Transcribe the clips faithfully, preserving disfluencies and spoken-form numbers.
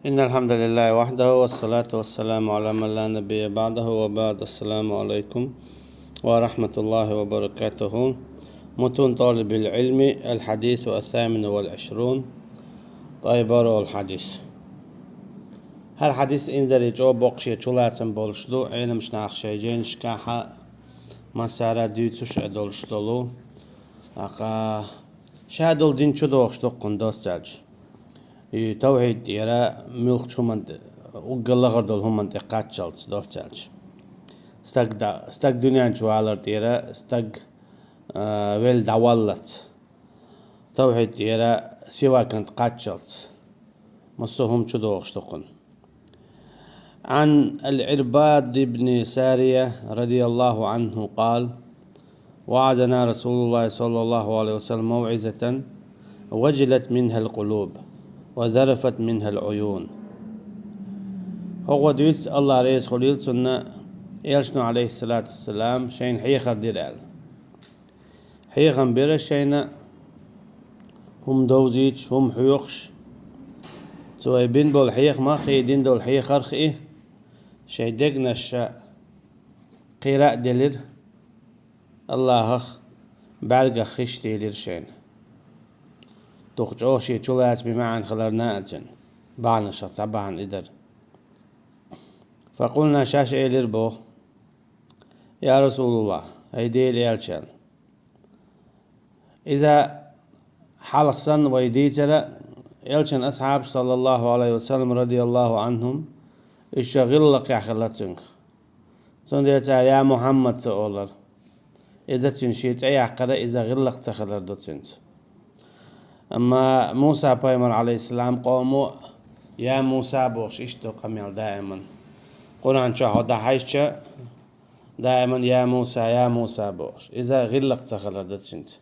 إن الحمد لله وحده، والصلاة والسلام على من لا نبي بعده، وبعد. السلام عليكم ورحمة الله وبركاته. متون طالب العلم، الحديث الثامن والعشرون. طيب، الحديث. ХӀара хьадис инзаре чӀогӀа боккха шен чулацам болуш ду, Ӏеламчу наха шайн жайнашкахьа массара а дуьйцуш а долуш долу. ТӀаккха ша долу дин чу дохуш ду кхунна доцца аьлча. И тавхьид тӀера муьлххачу хӀуманна тӀе, уггар лахара долу хӀуманна тӀе кхаччалц доцца аьлча. Стаг да-, стаг дуьнен чу валар тӀера, стаг, а, велла дӀаваллалц. Тавхьид тӀера сивакант кхаччалц. Массо а хӀума чу дохуш ду кхунна. عن العرباض بن سارية رضي الله عنه قال: وعظنا رسول الله صلى الله عليه وسلم موعظة وجلت منها القلوب وذرفت منها العيون. ХӀокхо дуьйцу, Аллах реза хуьлийла цунна, Элчано, алейхиссалату вассалам, шайна хьехар дира аьлла. Хьехам бира шайна хӀума довзийча, хӀума хьоьхуш. Цо и бина болу хьехамах, и дина долу хьехарх и шайн дегнаш кхера а делира, Аллахах бӀаьргах хиш а телира шайна. Дукха чӀогӀа шен чулацаме маьӀна хиларна а цуьнан, бахьанашах цхьа бахьана и дара. فقلنا, шаьш элира боху: يا رسول الله, хӀай Делан Элча. Иза хьалха санна вай дийцира, Элчан асхьабаш, саллаллаху алейхи ва саллям, радияллаху анхум, уьш ша гӀиллакхехь хилла цуьнга. Цундела цара «Я Мухьаммад» ца олура. Иза цуьнан шен цӀе яккхира, иза гӀиллакх ца хилар ду цуьнца. Амма Муса пайхамар, алейхиссалам, къомо «Я Муса» бохуш, иштта ду къамел даиман. Къуръан чохь хьо дӀахьаьжча, даиман «Я Муса, я Муса» бохуш. Иза гӀиллакх ца хилар ду цуьнца.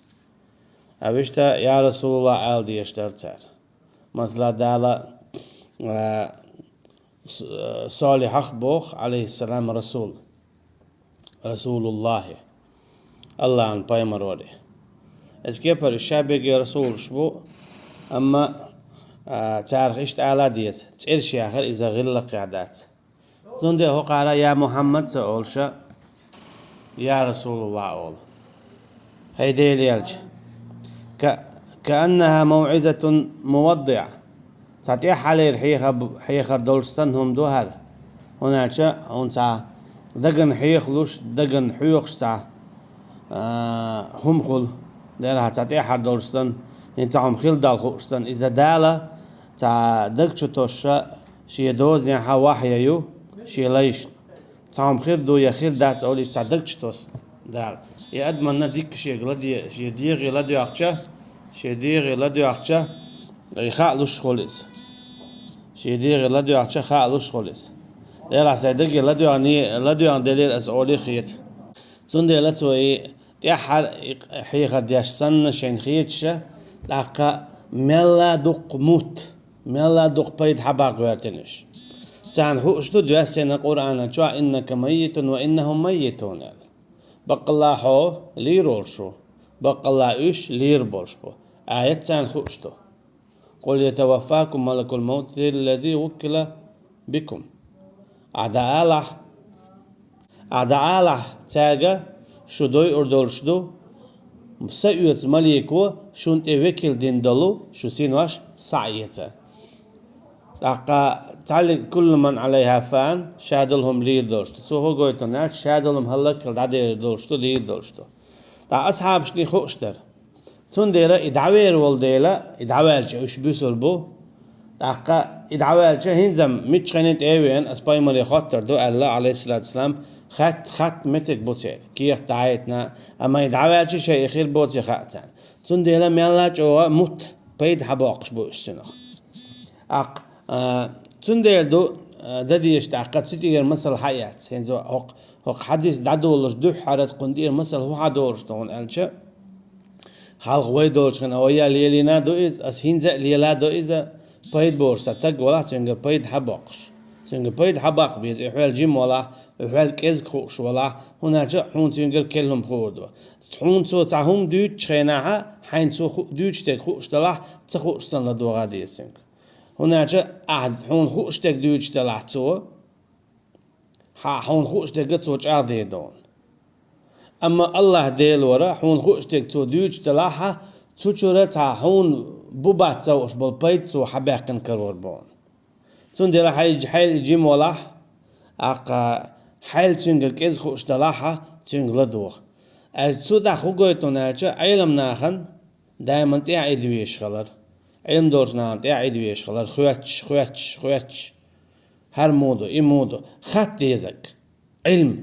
А вуьшта «Я Расулуллах» ала дезаш дара цара. Масала, Дала, а, с-, а, Солихьах боху, алейхиссалам, Расул. Расулуллахи. Аллахьан пайхамар вара. Эцу кепара уьш ша бегге расулаш бу, амма, а, царах иштта ала деза. ЦӀераш яхар иза гӀиллакхехь дац. Цундела хӀокхара «Я Мухьаммад» ца олуша, «Я Расулуллах» олу. ХӀай Делан Элча. Ка-, كأنها موعظة مودع. Цхьа тӀаьххьалера хьеха-, хьехар долуш санна хӀума ду хӀара. ХӀунда аьлча хьуна цхьа дагана хьехалуш, дагана хьоьхуш цхьа, а, хӀума хуьлу. Делахь цхьа тӀаьххьара долуш санна, хӀинца цхьа хӀума хила Далла хууш санна. Иза Дала цхьа даг чу тосуша, шен дозанехьа вахья ю шен лайшна. Цхьа хӀума хир ду я хир дац олуш цхьа даг чу тосу Дала. И адаманна дикка шега ладе-, шен дегӀе ладоьгӀча, шен дегӀе ладоьгӀча, и хаалуш хуьлу иза. Шен дегӀе ладоьгӀча, хаалуш хуьлу иза. Делахь сайн даге ладоьгӀне-, ладоьгӀна делира аса олий хета. Цундела цо и тӀаьххьара и хьехар деш санна шайна хеташа, тӀаккха мелла дуккха мутт, мелла дуккха пайда хьабаккха гӀоьртина уьш. Царна хууш ду доьссина Къуръана чохь: «Иннака маййитун ва иннахум маййитун», – аьлла. Баккъалла хьо лийр волуш ву, баккъалла уьш лийр болуш бу. Аят царна хууш ду. «Къул ятаваффакум малакул маути ллази вуккила бикум». Ахьа дӀаалахь, ахьа дӀаалахь цаьрга, шу дойур долуш ду, са оьцу малико шун тӀе векал дина долу шу синош схьаэца. ТӀаккха цхьаллиг «куллу ман Ӏалайха фан», ша долу хӀума лийр долуш ду. Цо хӀун гойту аьлча, ша долу хӀума хӀаллакьхила дӀадер долуш ду, лийр долуш ду. Ткъа асхьабашний хууш дара. Цундела и дӀавер волу дела, и дӀаваьлча уьш буьсур бу. ТӀаккха и дӀаваьлча, хӀинца-м миччахьенна тӀе а веана, аса пайхамаре хоттур ду аьлла, Ӏалайхиссалату вассалам, хатт-, хатта меттиг бу церан, кехат дӀахьийтина, амма и дӀаваьлча шайн и хир боций хаьа царна. Цундела мелла а чӀогӀа мутт, пайда хьабоккхуш бу уьш цунах. Аккха, а, цундела ду, а, дан дезаш тӀаккха цу тӀера масал хьаэц. ХӀинца хӀокху, хӀокху хьадис дӀадолалуш дуьххьара кхунна тӀера масал хӀун хьадолуш ду хьуна аьлча, хьалха вай долчу хенахь вай а лелийна ду иза, аса хӀинца а лела ду иза, пайда болуш цхьа стаг валахь, цуьнга пайда хьабоккхуш. Цуьнга пайда хьабаккха беза, и хьол жима валахь, и хьол кӀезиг хууш валахь, хӀунда аьлча хьуна цуьнгара керла хӀума хуур ду. Хьуна цо цхьа хӀума дуьйцучу хенахьа, хьайна цо ху-, дуьйцуш дерг хууш далахь, ца хууш санна ладогӀа деза цуьнга. ХӀунда аьлча ахь хьуна хууш дерг дуьйцуш делахь цо, хьа-, хьуна хууш дерг цо чӀагӀдийр ду хьуна. Амма АллахӀ Делора хьуна хууш дерг цо дуьйцуш делахь, цу чуьра цхьа хьуна бу-бац ца хууш болу пайда цо хьабаьккхина карор бу хьуна. Цундела хьай-, хьайл и жима валахь, аккха хьайл цуьнгара кӀезиг хууш делахь, цуьнга ладогӀа. Ай цу тӀехь хӀун гойту хьуна аьлча, Ӏелам нахана даиман тӀаьхьа идда везаш хилар. Ӏилма долчу нахана тӀаьхьа идда везаш хилар. Хоьттуш, хоьттуш, хоьттуш. ХӀара муха ду, и муха ду. Хатта дезарг. Ӏилма.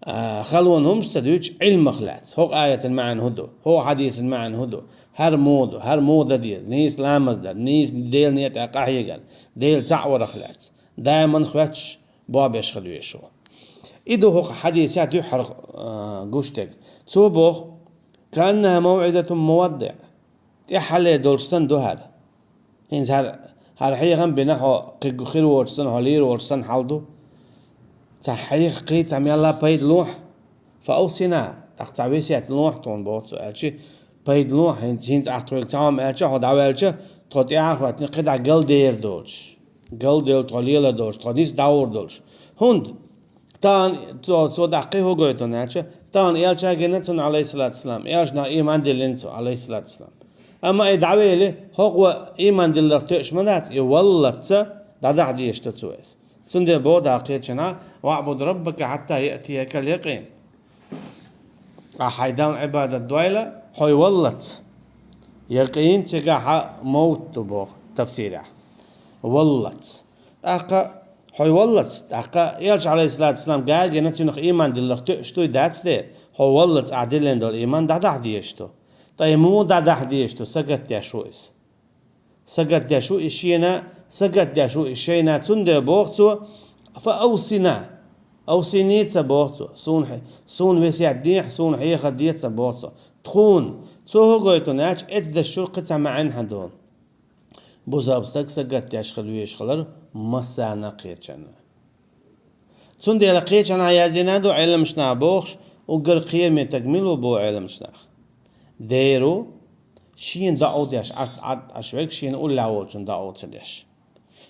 А, халонан хӀумаш ца дуьйцуш, Ӏилмах лаьцна. ХӀокху аятан маьӀна хӀун ду? ХӀокху хьадисан маьӀна хӀун ду? ХӀара муха ду, хӀара муха дан деза? Нийса ламаз дар, нийса Делан некъа тӀехь къахьегар, Дела цхьаъ варах лаьцна. Даиман хоьттуш, бохбеш хила везаш ву. И ду хӀокху хьадисехь дуьххьара, а, гуш дерг. Цо боху: «Кааннахьа мавӀизату муваддиӀ». ТӀаьххьарлера долуш санна ду хӀара. ХӀинца хӀара, хӀара хьехам бина хьо, кхин хир воцуш санна, хьо лийр воцуш санна хьал ду. Цхьа хьеха кхин цхьа мелла пайда лохьа, фа авсина, тӀаккха цхьа весет лохьа тхуна боху цо аьлча, пайда лохьа, хӀинца, хӀинца ахь тхоьга цхьа хӀума аьлча, хьо дӀаваьлча, тхо тӀаьхьа а хӀоьттина кхидӀа галдер долуш, галдевлла тхо лелар долуш, тхо нийса дӀагӀур долуш. ХӀунда? Тахана цо, цо даккхий хӀун гойту аьлча, тахана Элча гина цунна, алейхиссалату вассалам, Элчанах ийман диллина цо, алейхиссалату вассалам. Амма и дӀавели, хӀокхо ийман дилларх тоьуш ма дац, и валлалц дӀадахьа дезаш ду цо иза. Цундела боху Дала кхечанхьа: «ВаӀбуд раббака хьатта яътиякал якъин». Ахь хьайн Далла Ӏибадат дойла, хьо валлалц. Якъин цигахь мовт ду боху тафсирехь. Валлалц. ТӀаккха хьо валлалц, тӀаккха Элча, алейхиссалату вассалам, гина цунах ийман дилларх тоьуш дуй дац де, хьо валлалц ахь диллина долу ийман дӀадахьа дезаш ду. Ткъа и муха дӀадахьа дезаш ду, сагатдеш ву иза. Сагатдеш ву и шена, сагатдеш ву и шайна, цундела боху цо: «Фа авсина». Авсини ца боху цо. Суна хье-, суна весет дехьа, суна хьехар де ца боху цо. Тхуна. Цо хӀун гойту аьлча, эцу дашчуьра кхин цхьа маьӀна хьан ду. Бусалба стаг сагатдеш хила везаш хилар массарна кхечанна. Цундела кхечанхьа яздина ду Ӏеламчу наха бохуш, уггар кхераме стаг мила ву боху Ӏеламчу наха. Дера ву, шена доӀа деш, Ӏад, Ӏад, Ӏаш верг шена уллехь волчун доӀа ца деш.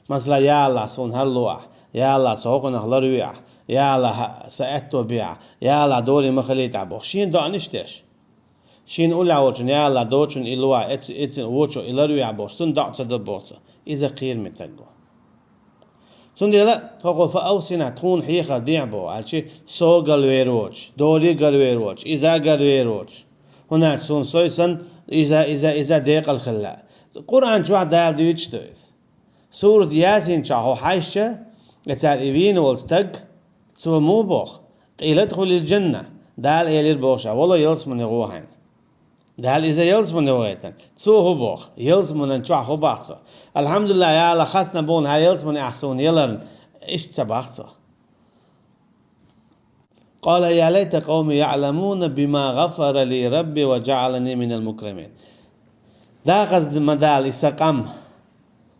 Масала, я АллахӀ, суна хӀара ло ахь, я АллахӀ, со хӀокхунах ларве ахь, я АллахӀ, сан аьтто бе ахь, я АллахӀ, доре ма хилийта ахь боху. Шена доӀанаш деш. Шена уллехь волчун, я АллахӀ, доцучун и ло ахь, эцу, эцу вочо и ларве ахь бохуш, цунна доӀа ца до боху цо. Иза кхераме стаг ву. Цундела, хӀокхо фа авсина, тхуна хьехар дехьа боху, аьлча, со галвер воцуш, доре галвер воцуш, иза галвер воцуш. ХӀунда аьлча суна сой санна, иза, иза, иза декъала хила лаьа. Къуръан чохь Дала дуьйцуш ду иза. Сурат Ясин чохь хьо хьаьжча, и цара и вийна волу стаг, цо муха боху: «Къийла удхулил джанна», Дала элира боху ша: «Вало ялсамане гӀо хьайна». Дала иза ялсамане вахийтина. Цо хӀун боху? Ялсаманан чохь хӀун боху цо? «Алхьамдулиллах, я АллахӀ, хастам бу хьуна хӀара ялсамане ахь суна яларна», иштта ца боху цо. «Къала я лайта къавми яъламуна бима гӀафара ли рабби ва джаъалани минал мукрамин». Дакъаза ма дала и сан къам.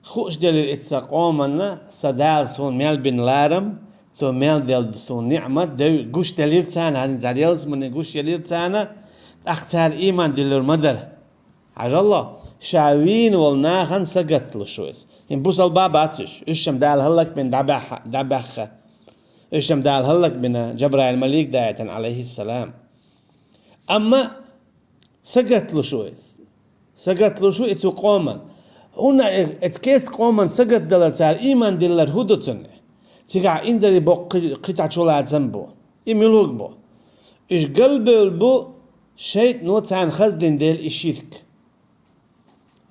Хууш делира и сан къоманна сан Дала суна мел бина ларам, цо мел делла суна ниъмат, дев гуш делира царна, хӀинца ялсамане гуш елира царна, тӀаккха цара ийман диллур ма дара. Хьажал, ша вийна волу нахана сагатдеш ву иза. ХӀинца бусалба бац уьш. Уьш-м Дала хӀаллакбина дӀабаьхна, дӀабаьхна. Уьш-м Дала хӀаллакбина Джабраил малик даийтина, алейхиссалам. Амма сагатдеш ву иза. Сагатдеш ву и цу къоман. ХӀунда э-, эцу кеста къоман сагатдалар цара ийман диллар хӀун ду цунна? Цигахь инзаре боккха кхи-, кхин цхьа чулацам бу. И муьлхарг бу? Уьш галбевлла бу шайтӀано царна хаздина дела и ширк.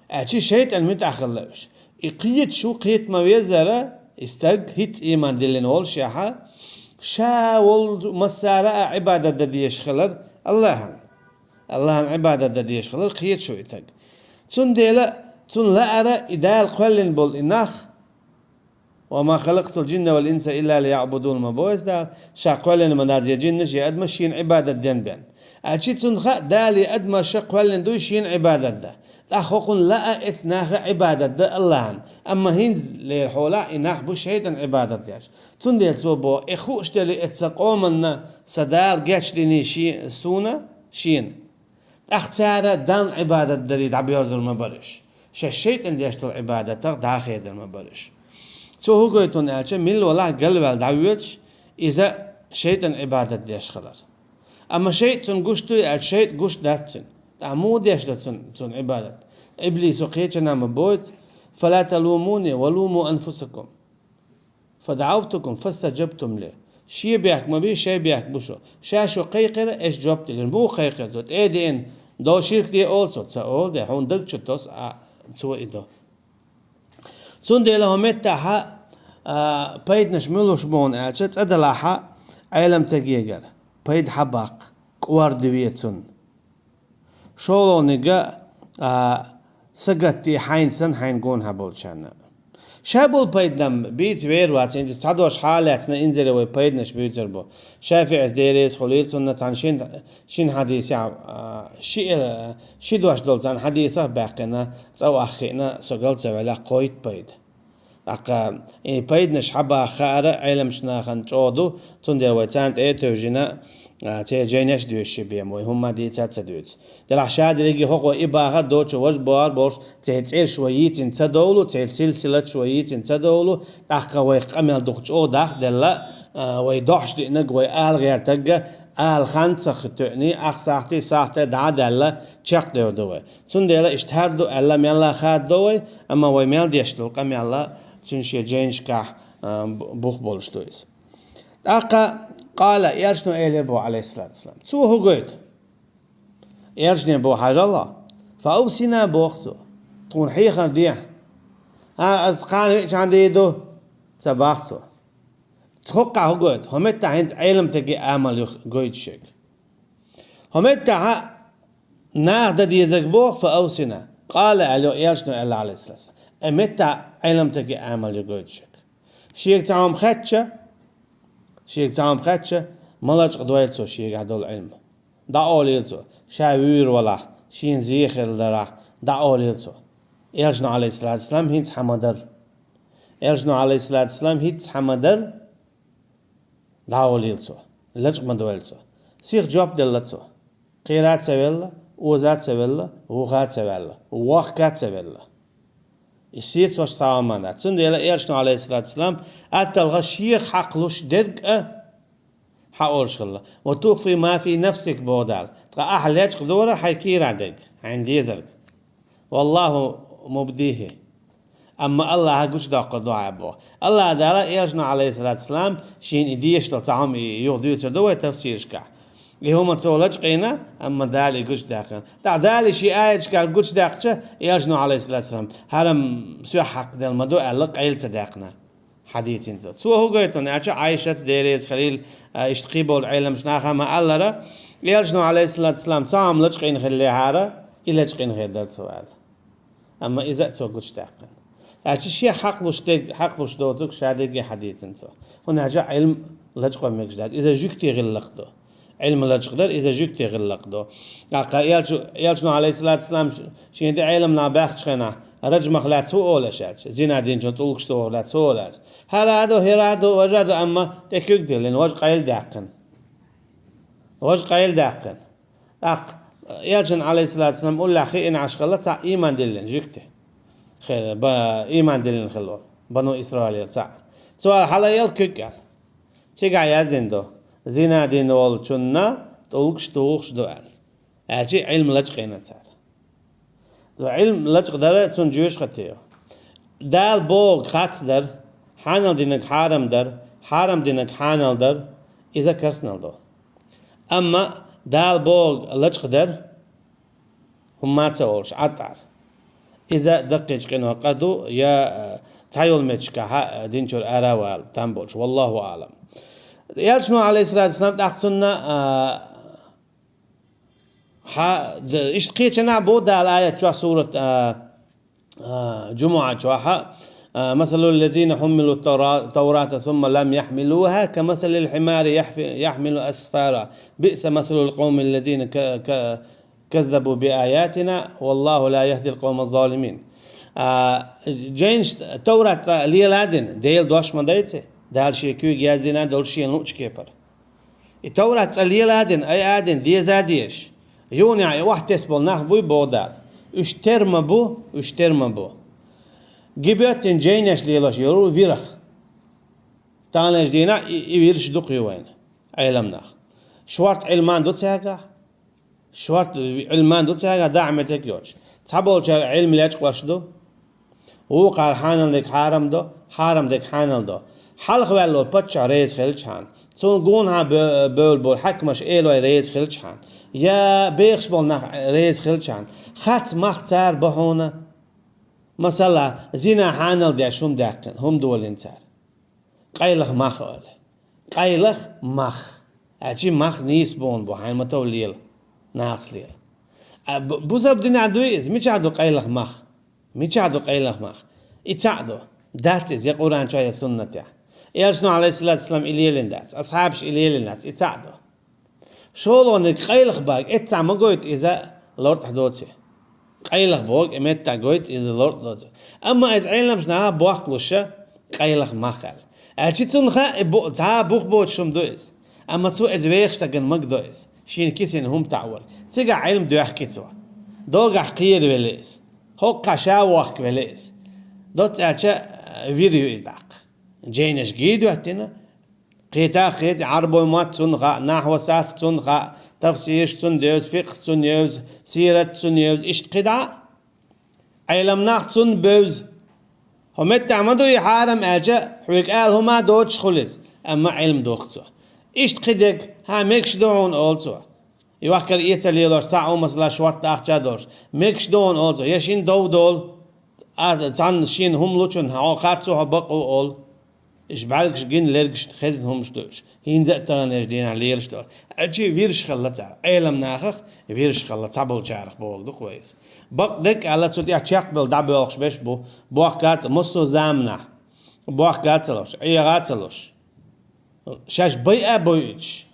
Аьлча шайтӀан муьтӀахь хилла уьш. И кхеташ ву, кхета ма везара, и стаг хӀинца ийман диллина волушехь, ша волу массара а Ӏибадат дан дезаш хилар АллахӀан. АллахӀан Ӏибадат дан дезаш хилар кхеташ ву и стаг. Цундела цунна лаьара и Дала кхоьллина болу и нах, «Ва ма халакътул джинна вал инса илла лияъбудун», ма боху Дала, ша кхоьллина ма дац я джиннаш, я адамаш шена Ӏибадат ден бен. Аьлча цунна хаьа, Дала и адамаш ша кхоьллина дуй шена Ӏибадат дан. ТӀаккха хӀокхунна лаа эцу наха Ӏибадат дан АллахӀан. Амма хӀинцалера хьолахь и нах бу шайтӀан Ӏибадат деш. Цундела цо боху, и хууш дели эцу сан къоманна сан Дала гечдиний ши-, суна, шена. ТӀаккха цара Далла Ӏибадат дарий дӀабоьрзур ма бара уьш. Шаьш шайтӀан деш долу Ӏибадатах дӀахадар ма бара уьш. Цо хӀун гойту аьлча, милла валахь галваьлла дӀавоьдуш, иза шайтӀан Ӏибадат деш хилар. Амма шайтӀа цунна гуш дуй аьлча, шайтӀа гуш дац цуьнан. ТӀаккха муха деш ду цунна, цунна Ӏибадат? Иблисо кхечанхьа ма боху: «Фала талумуни ва луму анфусакум. Фа даӀавтукум фастаджабтум ли». Шен бехк ма бий, шайн бехк бу шу. Ша шу кхайкхира, аш жоп делира. Муха кхайкхира цо? ТӀе а деана, до ширк де олу цо? Ца олу, де хьуна даг чу тосу а, цо и до. Цундела хӀун меттахьа, а, пайданаш муьлуш бу аьлча, цӀа далахьа, Ӏелам тегегара пайда хьабаккха, кӀордаве цунна. ШолгӀаниг а, а, сагатде хьайна санна, хьайна гонахьа болчарна. Ша болу пайданам бийца вер вац, хӀинца цхьа дош хьалаьцна, инзаре вай пайданаш буьйцур бу. ШафиӀис, Дела реза хуьлийла цунна, цхьана шин, шин хьадисехь, а, ши, а, ши дош долу цхьана хьадисах баьккхина, цӀа ваххиъна, со гал ца велахь, кхойтта пайда. ТӀаккха и пайданаш хьабаха хаара Ӏеламчу нахана чӀогӀа ду, цундела вай царна тӀе а тевжина, а, церан жайнаш а доьшуш бен, вай хӀумма дийца а ца дуьйцу. Делахь ша дерриге хӀокхо и бахар доцуш, важа бохар болуш, церан цӀераш вай йийцина ца довлу, церан силсилаташ вай йийцина ца довлу, тӀаккха вайх къамел дукха чӀогӀа дахделла, а, вай дохьуш диънарг, вай ала гӀертарг а, ала хан ца тоьъний, ах сахьтий, сахьтий дӀа а даьлла, чекхдевр ду вай. Цундела иштта хӀара ду аьлла, мелла хададо вай, амма вай мел деш долу къамел а цуьнан шен жайнашкахь, а, бу-, бух болуш ду иза. ТӀаккха къала, элчано элира боху, Ӏалайхиссалату вассалам. Цо хӀун гойту? Элчане боху хьажал, фа авсина боху цо. Тхуна хьехар дехьа. А, аса кхана виъчхьана дийр ду? Ца боху цо. Цхьа хӀокхахь хӀун гойту? ХӀун меттахь хӀинца Ӏеламтеге амал ю гойту шега? ХӀун меттахьа наха дан дезарг боху, фа авсина. Къала аьлла, элчано аьлла, Ӏалайхиссалату вассалам. Э, меттахь Ӏеламтеге амал ю гойту шега. Шега цхьа хӀума хаьттича, шега цхьа хӀума хаьттича, ма лачкъадойла цо шегахь долу Ӏилма. ДӀаолийла цо, ша вуьйр валахь, шена зен хир дарахь, дӀаолийла цо. Элчано, Ӏалайхиссалату вассалам, хӀинца хьан ма дара. Элчано, Ӏалайхиссалату вассалам, хӀинца хьан ма дара. ДӀаолийла цо, лачкъа ма дойла цо. Сиха жоп делла цо. Кхера а ца велла, оза а ца велла, вуха а ца ваьлла, вохка а ца велла. И сецош цхьа хӀума дац. Цундела элчано, Ӏалайхиссалату вассалам, атталха шех хьакхалуш дерг а хьан олуш хилла. Ва тухфи ма фи нафсик боху Дала. Ткъа ахь лечкъадора хьайн кийрахь дерг, хьайна дезарг. Валлаху мубдихи. Амма Аллаха гучудоккхур ду хьан боху. Аллаха Дала элчано, Ӏалайхиссалату вассалам, шена и дешдала цхьа хӀума и юха дуьйцур ду вай тафсирашкахь. И хӀума цо лачкъийна, амма Дала и гучудаьккхина. ТӀаккха Дала шен аяташкахь гучудаьккхича, элчано, Ӏалайхиссалату вассалам, хьарам соьх хьакхаделла ма ду аьлла, къайла ца даьккхина. Хьадийцина цо. Цо хӀун гойту аьлча, Ӏайшас, Дела реза хилийла, а, иштта кхин болу Ӏеламчу наха ма аллара, элчано, Ӏалайхиссалату вассалам, цхьа хӀума лачкъийна хиллехьара, и лачкъийна хир дара цо аьлла. Амма иза а цо гучудаьккхина. Аьлча шех хьакхалуш дерг, хьакхалуш доцург ша дерриге хьадийцина цо. ХӀунда аьлча Ӏилма лачкъо мегаш дац. Иза жуьгтий гӀиллакх ду. Ӏилма лачкъадар, иза жуьгтий гӀиллакх ду. ТӀаккха элча-, элчано, Ӏалайхиссалату вассалам, шена тӀе Ӏелам нах баьхкачу хенахь, раджмах лаьцна хӀун олуш аьлча, зина динчун тӀулгаш тохур лаьцна хӀун олуш аьлча. ХӀара а ду, хӀара а ду, важа а ду, амма тӀе куьг диллина, важа къайла даьккхина. Важа къайла даьккхина. ТӀаккха элчан, Ӏалайхиссалату вассалам, уллехь хиъна Ӏаш хилла цхьаъ ийман диллина жуьгти. Хе-, ба-, ийман диллина хилла. Бану Исраил цхьаъ. Цо аьлла, хьала яла куьг аьлла. Цигахь яздина ду: зина дина волчунна тӀулгаш тухуш ду аьлла. Аьлча Ӏилма лачкъийна цара. Ӏилма лачкъадар цунна жоьжахати ю. Дала бохург харц дар, хьанал динарг хьарам дар, хьарам динарг хьанал дар, иза керстанал ду. Амма Дала бохург лачкъадар, хӀумма ца олуш, Ӏаттар. Иза даккхийчу къинойх къа ду, я, э, цхьайолу меттигашкахь, э, дин чуьра ара а вала там болуш. Валлаху аълам. Элчано, Ӏалайхиссалату вассалам, тӀаккха цунна, а, Хьа-, д-, иштта кхечанхьа боху Дала аят чохь сурат, а, а, Джумуа чохь, а, مثل الذين حملوا التورا-، التوراة ثم لم يحملوها كمثل الحمار يحف-، يحمل أسفارا، بئس مثل القوم الذين ك-، ك-، كذبوا بآياتنا والله لا يهدي القوم الظالمين. А, жайнаш Товрат цӀа леладина, Делан дош ма дайци, Дала шен куьйга яздина долуш шена луучу кепара. И Товрат цӀа леладина, айадина, деза а дезаш, юханехь и охьатесна болу нах буй боху Дала. Уьш тера ма бу, уьш тера ма бу. Гибеттин жайнаш лелош йолу вирах. Таханлерчу дийнахь и, и вирш дукха ю вайна, Ӏеламнах. Шорта Ӏилман ду цаьргахь, шорта Ӏилман ду цаьргахь, дахьа меттиг йоцуш. Цхьаболчара Ӏилма лечкъош ду, вукхара хьанал дерг хьарам до, хьарам дерг хьанал до. Хьалха ваьлла волу паччахь реза хилчахьана, цунна гонахьа бе-, бевлла болу хьаькамаш, элой реза хилчахьана, я бехаш болу нах реза хилчахьана, харц мах цара бо хьуна. Масала, зина хьанал деш хӀума даьккхина, хӀума долийна цара. Къайлаха мах олу. Къайлаха мах. Аьлчи мах нийса боху бу, хьайн ма тов лела, нахаца лела. А бу-, бусалба динехь дуй иза? Мичахь ду къайлаха мах? Мичахь ду къайлаха мах? И цхьаъ ду. Дац иза я Къуръан чохь, я суннатехь. Элчано, алейхиссалату вассалам, и лелийна дац, асхьабаш и лелийна дац, и цхьаъ ду. ШолгӀаниг къайлаха бага, эццахь ма гойту иза лортӀахь доций. Къайлаха бога, и меттахь гойту иза лортӀа доций. Амма иза Ӏеламнах бохкалуш ша къайлаха мах аьлла. Аьлчи цунна хаьа, и бу-, цхьа бух боцуш хӀума ду иза. Амма цо иза вехаш стагана магадо иза, шена кисина хӀума таӀор. Цигахь Ӏилма доьхкий цо. Догахь кхеравелла иза. ХӀоккхахь ша вохкавелла иза. Доцца аьлча, вир ю иза тӀаккха. Жайнаш гий доьттина, кхета а кхета, Ӏарбой мотт цунна хаьа, нахьва, сарф цунна хаьа, тафсираш цунна девза, фикъх цунна евза, сират цунна евза, иштта кхидӀа а Ӏеламнах цунна бевза. ХӀокху меттехь ма ду и хьарам аьлча, хьоьга ала хӀума доцуш хуьлу иза, амма Ӏилма дохку цо. Иштта кхидерг, хьан мегаш ду хьуна, олу цо. И вахкара эца лелош, цхьа а масала шортта ахча а долуш, мегаш ду хьуна, олу цо, я шина дов долу, а, цхьанна шена хӀума лучунна хьо харцо, хьо бакъо, олу. Уьш бӀаьргаш гина, лергашна хезна хӀумаш ду уьш. ХӀинца а таханлерчу дийнахь лелаш долу. Аьлчи вирш хилла цара. Ӏеламнахах вирш хилла, цхьаболчарах бохург ду-кх вай иза. Бакъдерг аьлла, цу тӀехь чекхбелла дӀабоьлхуш берш бу. Бохка а ца, массо а заманахь. Бохка а ца луш, Ӏеха а ца луш. Шаьш байа а бойуьйтуш.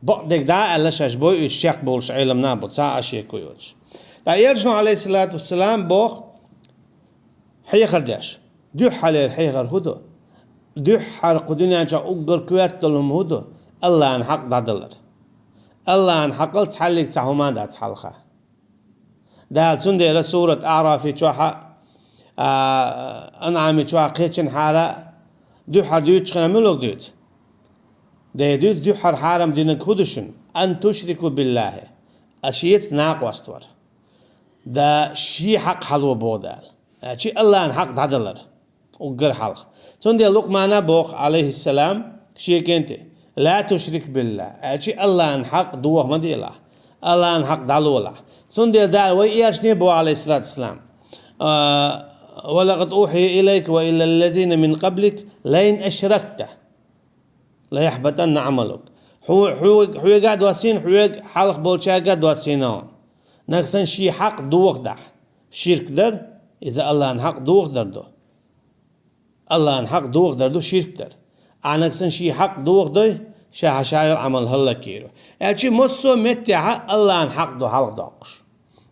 Бакъдерг дӀа а аьлла, шаьш бойуьйтуш чекхболуш Ӏеламнах бу, цхьа а шеко йоцуш. Ткъа Элчано, алейхиссалату вассалам, боху, хьехар деш. Дуьххьалера хьехар хӀун ду? Дуьххьара кху дуьнен чохь уггар коьрта долу хӀума хӀун ду? Аллахьан хьакъ дӀадалар. Аллахьан хьакъал цхьаллиг цхьа хӀума дац хьалха. Дала цундела сурат Аърафи чохь а, а, Анъами чохь а кхечанхьара дуьххьара дуьйцучу хенахь муьлург дуьйцу? Дера дуьйцу дуьххьара хьарам динарг хӀун ду шуна? Ан тушрику биллахи. Аш шеца накъост вар. Да шен хьакъ хьало боху Дала. Аьлчи Аллахьан хьакъ дӀадалар. Уггар хьалха. Цундела Лукъмана боху, алейхиссалам, шен кӀентий: «Ла тушрик билла». Аьлчи Аллахьан хьакъ доха ма делахь. Аллахьан хьакъ дӀалолахь. Цундела Дала вай элчане боху, алейхиссалату вассалам: «А, ва лакъад ухия илайка ва илаллазина мин къаблик лаин ашракта лаяхьбатанна Ӏамалук». Хьо-, хьо-, хьоьга а доссийна, хьоьга хьалха болчаьрга а доссийна хьуна. Нагахь санна шен хьакъ дохадахь, ширк дар, иза Аллахьан хьакъ дохадар ду. Аллахьан хьакъ дохадар ду ширк дар. Ахьа нагахь санна шен хьакъ дохадой, ша хьан ша йолу Ӏамал хӀаллакйийр ву. Аьлчи массо а меттехьа Аллахьан хьакъ ду хьалхадоккхуш.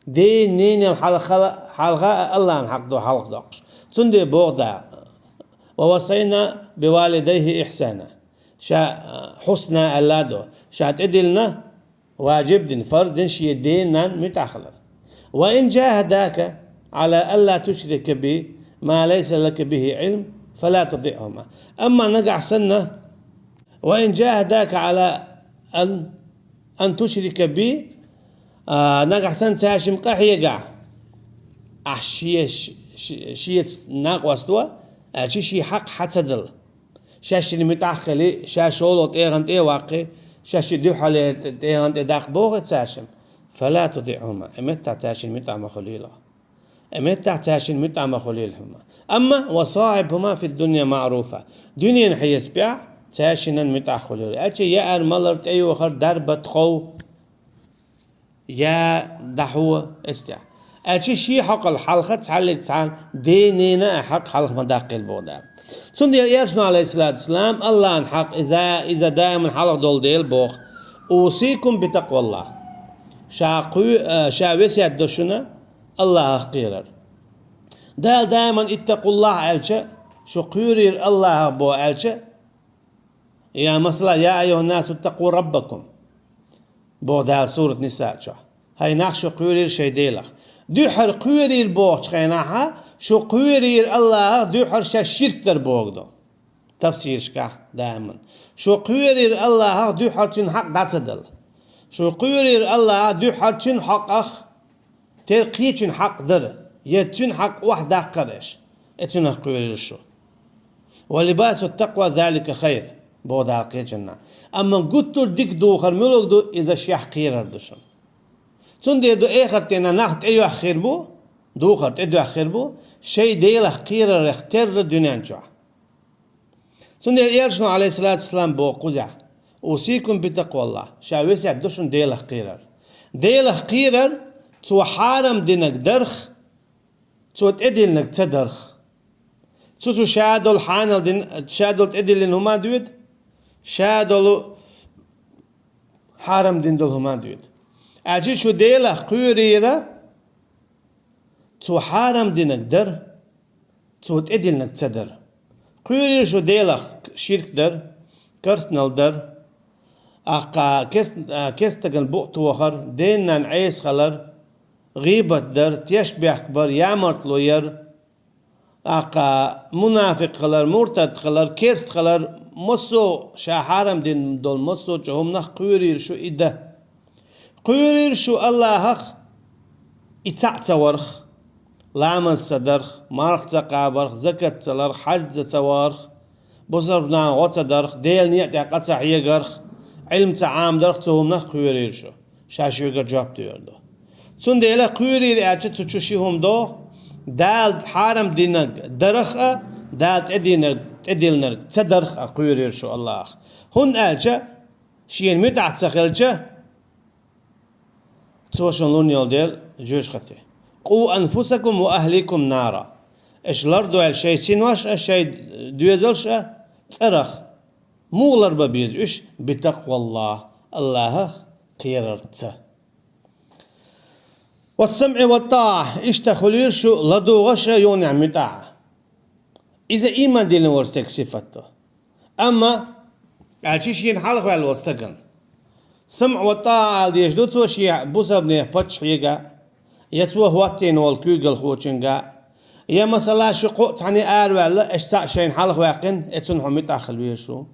Ден, ненал хьалха, хьалха а Аллахьан хьакъ ду хьалхадоккхуш. Цундела боху Дала: «Ва вассайна бивалидайхи ихсана». Ша, а, хьусна аьлла а ду. Ша тӀедиллина, важиб дина, фарз дина шен ден-нанна муьтӀахь хилар. «Ва ин жахадака Ӏала алла тушрика би ма лайса лака бихи Ӏилм, фала тутиъхума». Амма нагахь санна, «Ва ин жахадака Ӏала ан, ан тушрика би», а, нагахь санна цаьршимма къахьегахь, ахь ше-, ше-, шеца накъост во, аьлчи шен хьакъ хьан ца дала. Шаьш шина муьтӀахь а хили, ша шолгӀа тӀегӀан тӀе а ваккхи, шаьш ши дуьххьалера тӀегӀан тӀе даккха боху цаьршимма, фала тутиъхума, и меттахь цаьршина муьтӀахь ма хуьлийла. И меттахь цаьршина муьтӀахь ма хуьлийла хьуна. Амма ва сахьибхума фид дунья маъруфа. Дуьненан хьесапехь цаьршинан муьтӀахь хуьлийла. Аьлча яар, малар, тӀейохар, дарба, тхов, я дӀахьо эцтехь. Аьлчи шен хьакъал хьалха цхьаллиг цхьана ден-ненан а хьакъ хьалха ма даккхийла боху Дала. Цундела Элчано, алейхиссалату вассалам, Аллахьан хьакъ иза, иза даиман хьалха долу дела боху: «Усикум битакъваллах». Ша кху-, а, ша весет до шуна Аллахьах кхерар. Дала даиман «Иттакъуллах» аьлча, шу кхуьйрийра Аллахьах боху аьлча, я масала: «Я айюханнасу иттакъу раббакум», боху Дала сурат Ниса чохь. ХӀай нах, шу кхуьйрийра шайн Делах. Дуьххьара кхоьрийра бохучу хенахьа, шу кхоьрийра Аллахах дуьххьара шаьш ширк дар боху ду. Тафсирашкахь даиман. Шу кхоьрийра Аллахах дуьххьара цуьнан хьакъ дӀа ца дала. Шу кхоьрийра Аллахах дуьххьара цуьнан хьакъах тера кхечуьнан хьакъ дара, я цуьнан хьакъ охьадаккхара аша. Э, цуьнах кхоьрийра шу. «Ва либасу такъва залика хайр», боху Дала кхечанна. Амма гуттар а дика духар муьлха ду, иза шех кхерар ду шуна. Цундела ду эхартана нах тӀейоьхна хир бу, духар тӀедоьхна хир бу, шайн Делах кхерарх терра дуьнен чохь. Цундела Элчано, алейхиссалату вассалам, боху кхузахь: «Усикум би такъваллах», ша весет ду шуна Делах кхерар. Делах кхерар, цо хьарам динарг дарх, цо тӀедиллинарг ца дарх. Цу, цу ша долу хьанал дин, ша долу тӀедиллина хӀума доьду, ша долу хьарам дина долу хӀума доьду. Аьлча шу Делах кхоьрийра, цо хьарам динарг дара, цо тӀедиллинарг ца дара. Кхоьрийра шу Делах ширк дар, керстанал дар, аккха кес-, а, кестаган букъ тохар, ден-ненан Ӏеса хилар, гӀийбат дар, тешнабехк бар, ямартло яр, аккха мунафикъ хилар, муртад хилар, керста хилар, массо а ша хьарам дина долу массо а чӀогӀа хӀуманах кхоьрийра шу и дан. Кхоьрийра шу Аллахах и цхьаъ ца варх, ламаз ца дарх, марха ца кхабарх, закат ца ларх, хьаьжза ца варх, бусалба нахана гӀо ца дарх, Делан некъа тӀехь къа ца хьегарх, Ӏилма ца Ӏамадарх, цу хӀуманах кхоьрийра шу. Ша шуьгара жоп дер ду. Цундела кхоьрийра аьлча цу чу ши хӀума догӀу: Дала хьарам динарг дарх а, Дала тӀединарг, тӀедиллинарг ца дарх а кхоьрийра шу Аллахах. ХӀунда аьлча шена муьтӀахь ца хилча, цо шуна лун йолу дела жоьжа хати. «Къу анфусакум ва ахликум нара». Аша лардойла шайн синош а, шайн доьзалш а цӀарах. Муха ларбан беза уьш? «Би такъваллах», Аллахах кхерарца. «Ва самъи ва таа», иштта хуьлийра шу ладугӀуш а, юханехь муьтӀахь а. Иза ийман диллина волу стеган сифат ду. Амма, аьлча шена хьалхаваьлла волу стагана. «Самъ ва таа» ала дезаш ду цо шен бусалбанех паччахьега, я цо хӀоттийна волу куьйгалхочуьнга, я, масала, шу кхоъ цхьаьна араваьлла, аша цхьаъ шайна хьалхаваьккхина, э, цунна хьо муьтӀахь хила везаш ву.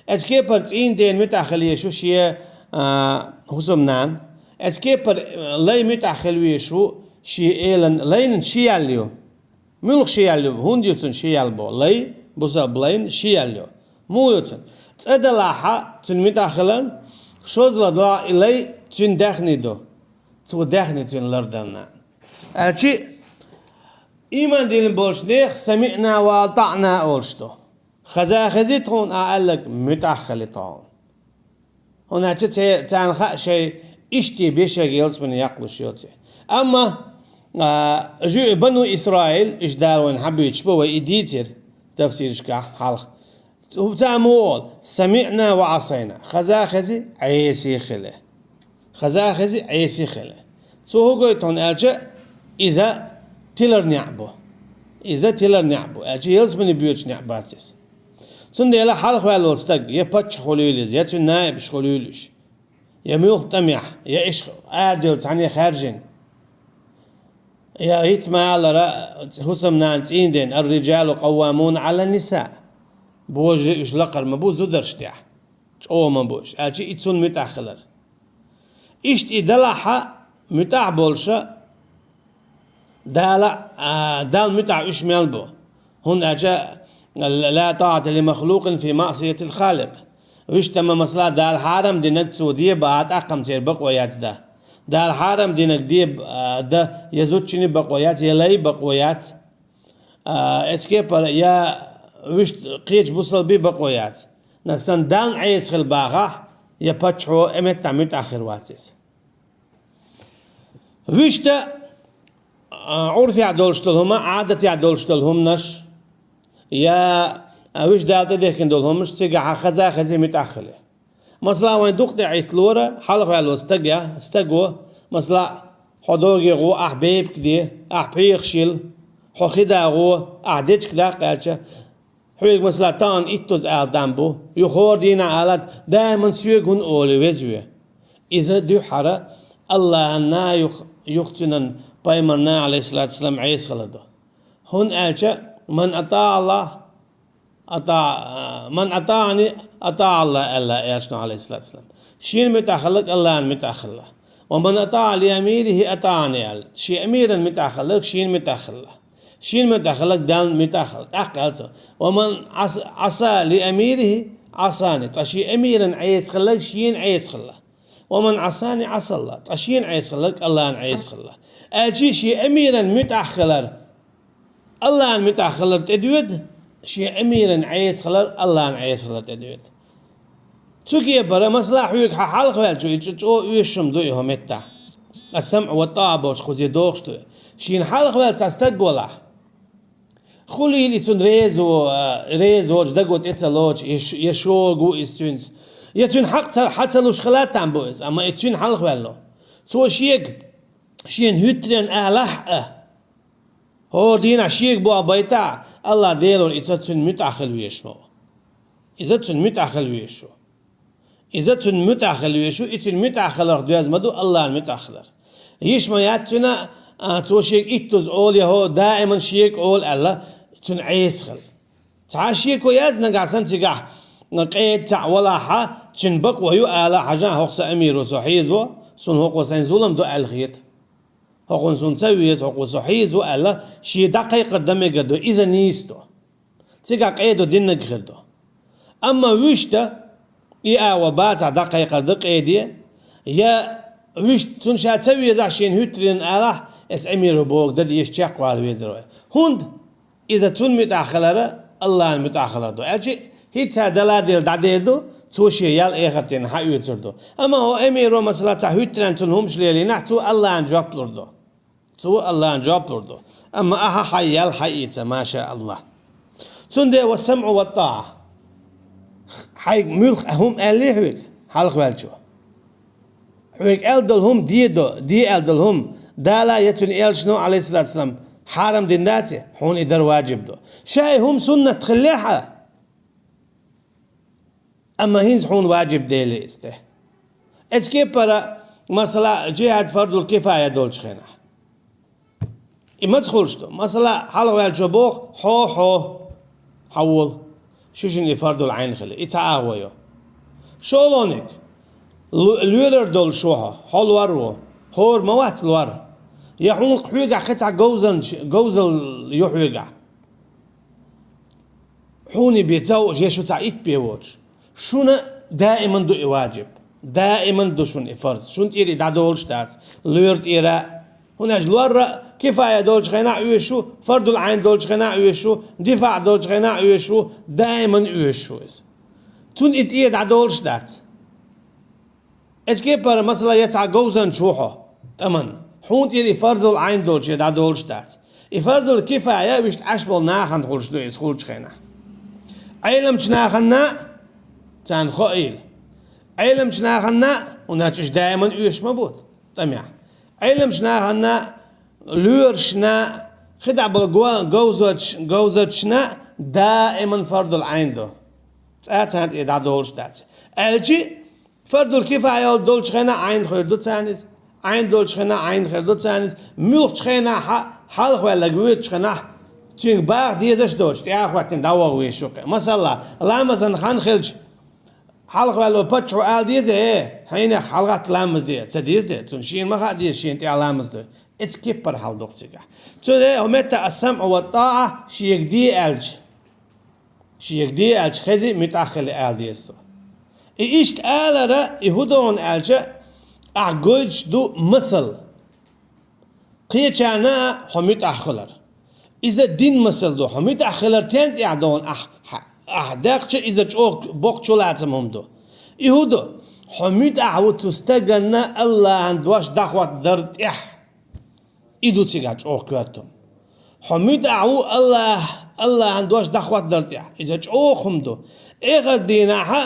Эцу кепара цӀийнан дена муьтӀахь хила езаш ву шен, а, хӀусамнана. Эцу кепара, а, лай муьтӀахь хила везаш ву шен элан, лайнан ши ял ю. Муьлха ши ял ю, хӀунда ю цуьнан ши ял боху? Лай, бусалба лайна ши ял ю. Муха ю цуьнан? ЦӀа далахь а цуьнан муьтӀахь хиларна, шозлагӀа и лай цуьнан даьхни ду. Цо даьхни цуьнан лардарна. Аьлча ийман диллина болчу нехан «самиъна ва атаъна» олуш ду. Хаза хези тхуна, ахь аьлларг муьтӀахь хили тхуна. ХӀунда аьлча це-, царна хаьа шайн иштта бен шайга ялсамане яккхалуш йоций. Амма, а, жуьа Бану Исраил, иштта Дала вайна хьабуьйцуш бу, вай и дийцира тафсирашкахь хьалха. Цара муха олу: «Самиъна ва Ӏасайна». Хаза хези, Ӏеси хили. Хаза хези, Ӏеси хили. Цо хӀун гойту хьуна аьлча, иза тилар неӀ бу. Иза тилар неӀ бу. Аьлча ялсамане боьдуш неӀ бац иза. Цундела хьалхаваьлла волу стаг, я паччахь хуьлийла иза, я цуьнан наибаш хуьлийла уьш, я муьлхха тӀамехь, я иша арадевлла цхьаьна хаьржина, я хӀинца ма аллара, хӀусамнана цӀийнан дена: «Ар-риджалу къаввамуна Ӏала нисаъ». Божарий уьш лакхара ма бу зударшна тӀехь. ЧӀогӀа ма бу уьш, аьлча и цунна муьтӀахь хилар. Иштта и далахь а, муьтӀахь болуша, Дала, а, Далла муьтӀахь уьш мел бу. ХӀунда аьлча: «Ла таата ли махлукъин фи маъсиятил халикъ». Вуьшта ма, масала, Дала хьарам динарг цо де бахьа, тӀаккха-м церан бакъо яц дан. Дала хьарам динарг де, а, дан я зудчуьнан бакъо яц, я лайн бакъо яц. А, эцу кепара я вуьшта кхечу бусалбийн бакъо яц. Нагахь санна Далла Ӏеса хила бахахь, я паччахьо, э, меттахь муьтӀахь хир вац иза. Вуьшта, а, Ӏурфехь долуш долу хӀума, Ӏадатехь долуш долу хӀуманаш, я, а, вуьшта Дала тӀедехкина долу хӀуманаш, цигахь хаза хези, муьтӀахь хили. Масала, вайн дукха тӀе Ӏитталора, хьалхаваьлла волу стаг я, стаго, масала, хьо доге гӀо, ахь бепиг де, ахь пхьегӀаш йила, хьо хи да гӀо, ахь дечиг даккха аьлча, хьоьга, масала, тахана иттаза ала дам бу, юха хӀора дийнахь алад, даиман соьга хӀунда олу, веза ве? Иза дуьххьара Аллахьанна юха, юха цуьнан пайхамарна, алейхиссалату вассалам, Ӏеса хилар ду. ХӀунда аьлча, «Ман атаӀа Аллах, атаӀа, ман атаӀани атаӀа Аллах», аьлла Элчано, алейхиссалату вассалам. Шена муьтӀахь хилларг Аллахьна муьтӀахь хилла. «Ва ман атаӀа ли амирихи атаӀани», аьлла. Шен амиран муьтӀахь хилларг шена муьтӀахь хилла. Шена муьтӀахь хилларг Далла муьтӀахь хилла. ТӀаккха аьлла цо: «Ва ман Ӏас-, Ӏаса ли амирихи Ӏасани». Ткъа шен амиран Ӏеса хилларг шена Ӏеса хилла. «Ва ман Ӏасани Ӏаса Аллах». Ткъа шена Ӏеса хилларг Аллахьна Ӏеса хилла. Аьлча шен амиран муьтӀахь хилар Аллахьна муьтӀахь хилар тӀедоьду, шен амиран Ӏеса хилар Аллахьна Ӏеса хилар тӀедоьду. Цу кепара, масала, хьоьга хьан хьалхаваьллачо, и чӀо-, чӀогӀа оьшуш-м ду и хӀу меттахь. Ас-самӀу ва тӀаӀа бохучу кхуза дохуш ду. Шена хьалхаваьлла цхьа стаг валахь, хӀун лийла и цунна реза во, а, реза воцуш, даго тӀе ца лоцуш, я ш-, я шога ву иза цуьнца, я цуьнан хьакъ ца, хьа ца луш хила там бу иза, амма и цуьнан хьалхаваьлла. Цо шега, шена хӀуьттаренна алахь а, хӀора дийнахь шега боху байтахь, Аллах Делора иза цуьнан муьтӀахь хила везаш ма ву. Иза цуьнан муьтӀахь хила везаш ву. Иза цуьнан муьтӀахь хила везаш ву, и цуьнан муьтӀахь хиларх доьзна ма ду Аллахьна муьтӀахь хилар. Йиш ма яц цуьнан, а, цо шега иттаза олу, я хӀо даиман шега олу аьлла, цуьнан Ӏеса хила. Цхьа а шеко яц нагахь санна цигахь, м, къеда цхьаъ валахь а, цуьнан бакъо ю ала хьажахь, хӀокху сан амиро со хьийзаво, суна хӀокхо сайн зулам до аьлла хета. ХӀокхунна суна ца веза, хӀокхо со хьийзаво аьлла, шен дӀакхайкхар дан мегар ду, иза нийса ду. Цигахь къедо диннарг хир ду. Амма вуьшта, и агӀо бацахь дӀакхайкхар дан къеде, я вуьшта цунна ша ца везахь шена хӀуьттаренна алахь, эс амиро бохург дан дезаш чекхвала везар вай. ХӀунда иза цунна муьтӀахь хилар Аллахьна муьтӀахь хилар ду. Аьлча хӀинца дала дела дӀадер ду, цо шен ял эхартина хьаоьцур ду. Амма хӀо амиро, масала, цхьа хӀуьттаренна цунна хӀумаш лелийнахь, цо Аллахьна жоп лур ду. Цо Аллахьна жоп лур ду. Амма ахьа хьайн ял хьаийца, маша Аллах. Цундела ва самӀу ва тӀаӀа. Хьайга муьлхха хӀума аьллий хьоьга, хьалхаваьллачо? Хьоьга аьлла долу хӀума де до, де аьлла долу хӀума Дала я цуьнан Элчано, алейхиссалату вассалам, хьарам дина дац, хьуна и дар ваджиб ду. Ша и хӀума суннат хиллехь а, амма хӀинца хьуна ваджиб дели иза тӀе. Эцу кепара, масала, джихад фардул кифая долчу хенахь. И маца хуьлуш ду? Масала, хьалхаваьллачо боху: «Хьо, хьо, хьан волу? Шишина и фардул Ӏайн хили, и цхьа агӀо ю». ШолгӀаниг, лу-, лоьрар долуш ву хьо, хьо лор ву, хӀора ма вац лор. Я хьуна хьоьгахь кхин цхьа говзанча-, говзалла ю хьоьгахь. Хьуна и бен ца хууш, я шу цхьа итт бен воцуш. Шуна даиман ду и ваджиб. Даиман ду шуна и фарз. Шуна тӀера и дӀадолуш дац. Лоьра тӀера. ХӀунда аьлча лор кифая долчу хенахь оьшуш ву, фардул Ӏайн долчу хенахь оьшуш ву, дифаъ долчу хенахь оьшуш ву, даиман оьшуш ву иза. Цунна и тӀера дӀадолуш дац. Эцу кепара, масала, я цхьа говзанча ву хьо, тӀаман. Хьуна тӀера и фардул Ӏайн долчу я дӀадолуш дац. И фардул кифая вуьшта Ӏаш болу нахана хуьлуш ду иза хуьлучу хенахь. Ӏеламчу нахана а царна хоийла. Ӏеламчу нахана а, хӀунда аьлча уьш даиман оьшуш ма бу тӀамехь. Ӏеламчу нахана а, лоьрашна а, кхидӀа болу го-, говзач-, говзачашна а даиман фардул Ӏайн ду. Цкъа царна тӀера дӀадолуш дац. Аьлча, фардул кифая долчу хенахь Ӏайн хир ду царна иза, Ӏайн долчу хенахь Ӏайн хир ду царна иза, муьлххачу хенахь хьа-, хьалхаваьлларг воьдучу хенахь, цуьнга баха дезаш а доцуш, тӀаьхьа хӀоьттина дӀаваха везаш ву кхин. Масала, ламазан хан хилча, хьалхаваьлло паччахьо ала деза: «Э, хьенех, хьалагӀатта ламаз де», ца деза де, цунна шена ма хаьа деза шена тӀехь ламаз дой. Эцу кепара хьал ду-кх цигахь. Цундела хӀу метта ас-самӀу ва тӀаӀа шега де аьлча, шега де аьлча, хези муьтӀахь хила ала деза цо. И иштта алара, и хӀун ду хьуна аьлча, ахь гойтуш ду масал. Кхечарна а хьо муьтӀахь хилар. Иза дин масал ду, хьо муьтӀахь хилар тен тӀехь ду хьуна ахь, ахь даьккхича иза чӀогӀа боккха чулацам хӀума ду. И хӀун ду? Хьо муьтӀахь ву цу стаганна Аллахьан дош дӀахӀоттадар тӀехь. И ду цигахь чӀогӀа коьртам. Хьо муьтӀахь ву Аллах-, Аллахьан дош дӀахӀоттадар тӀехь. Иза чӀогӀа хӀума ду. Эхарт дийнахьа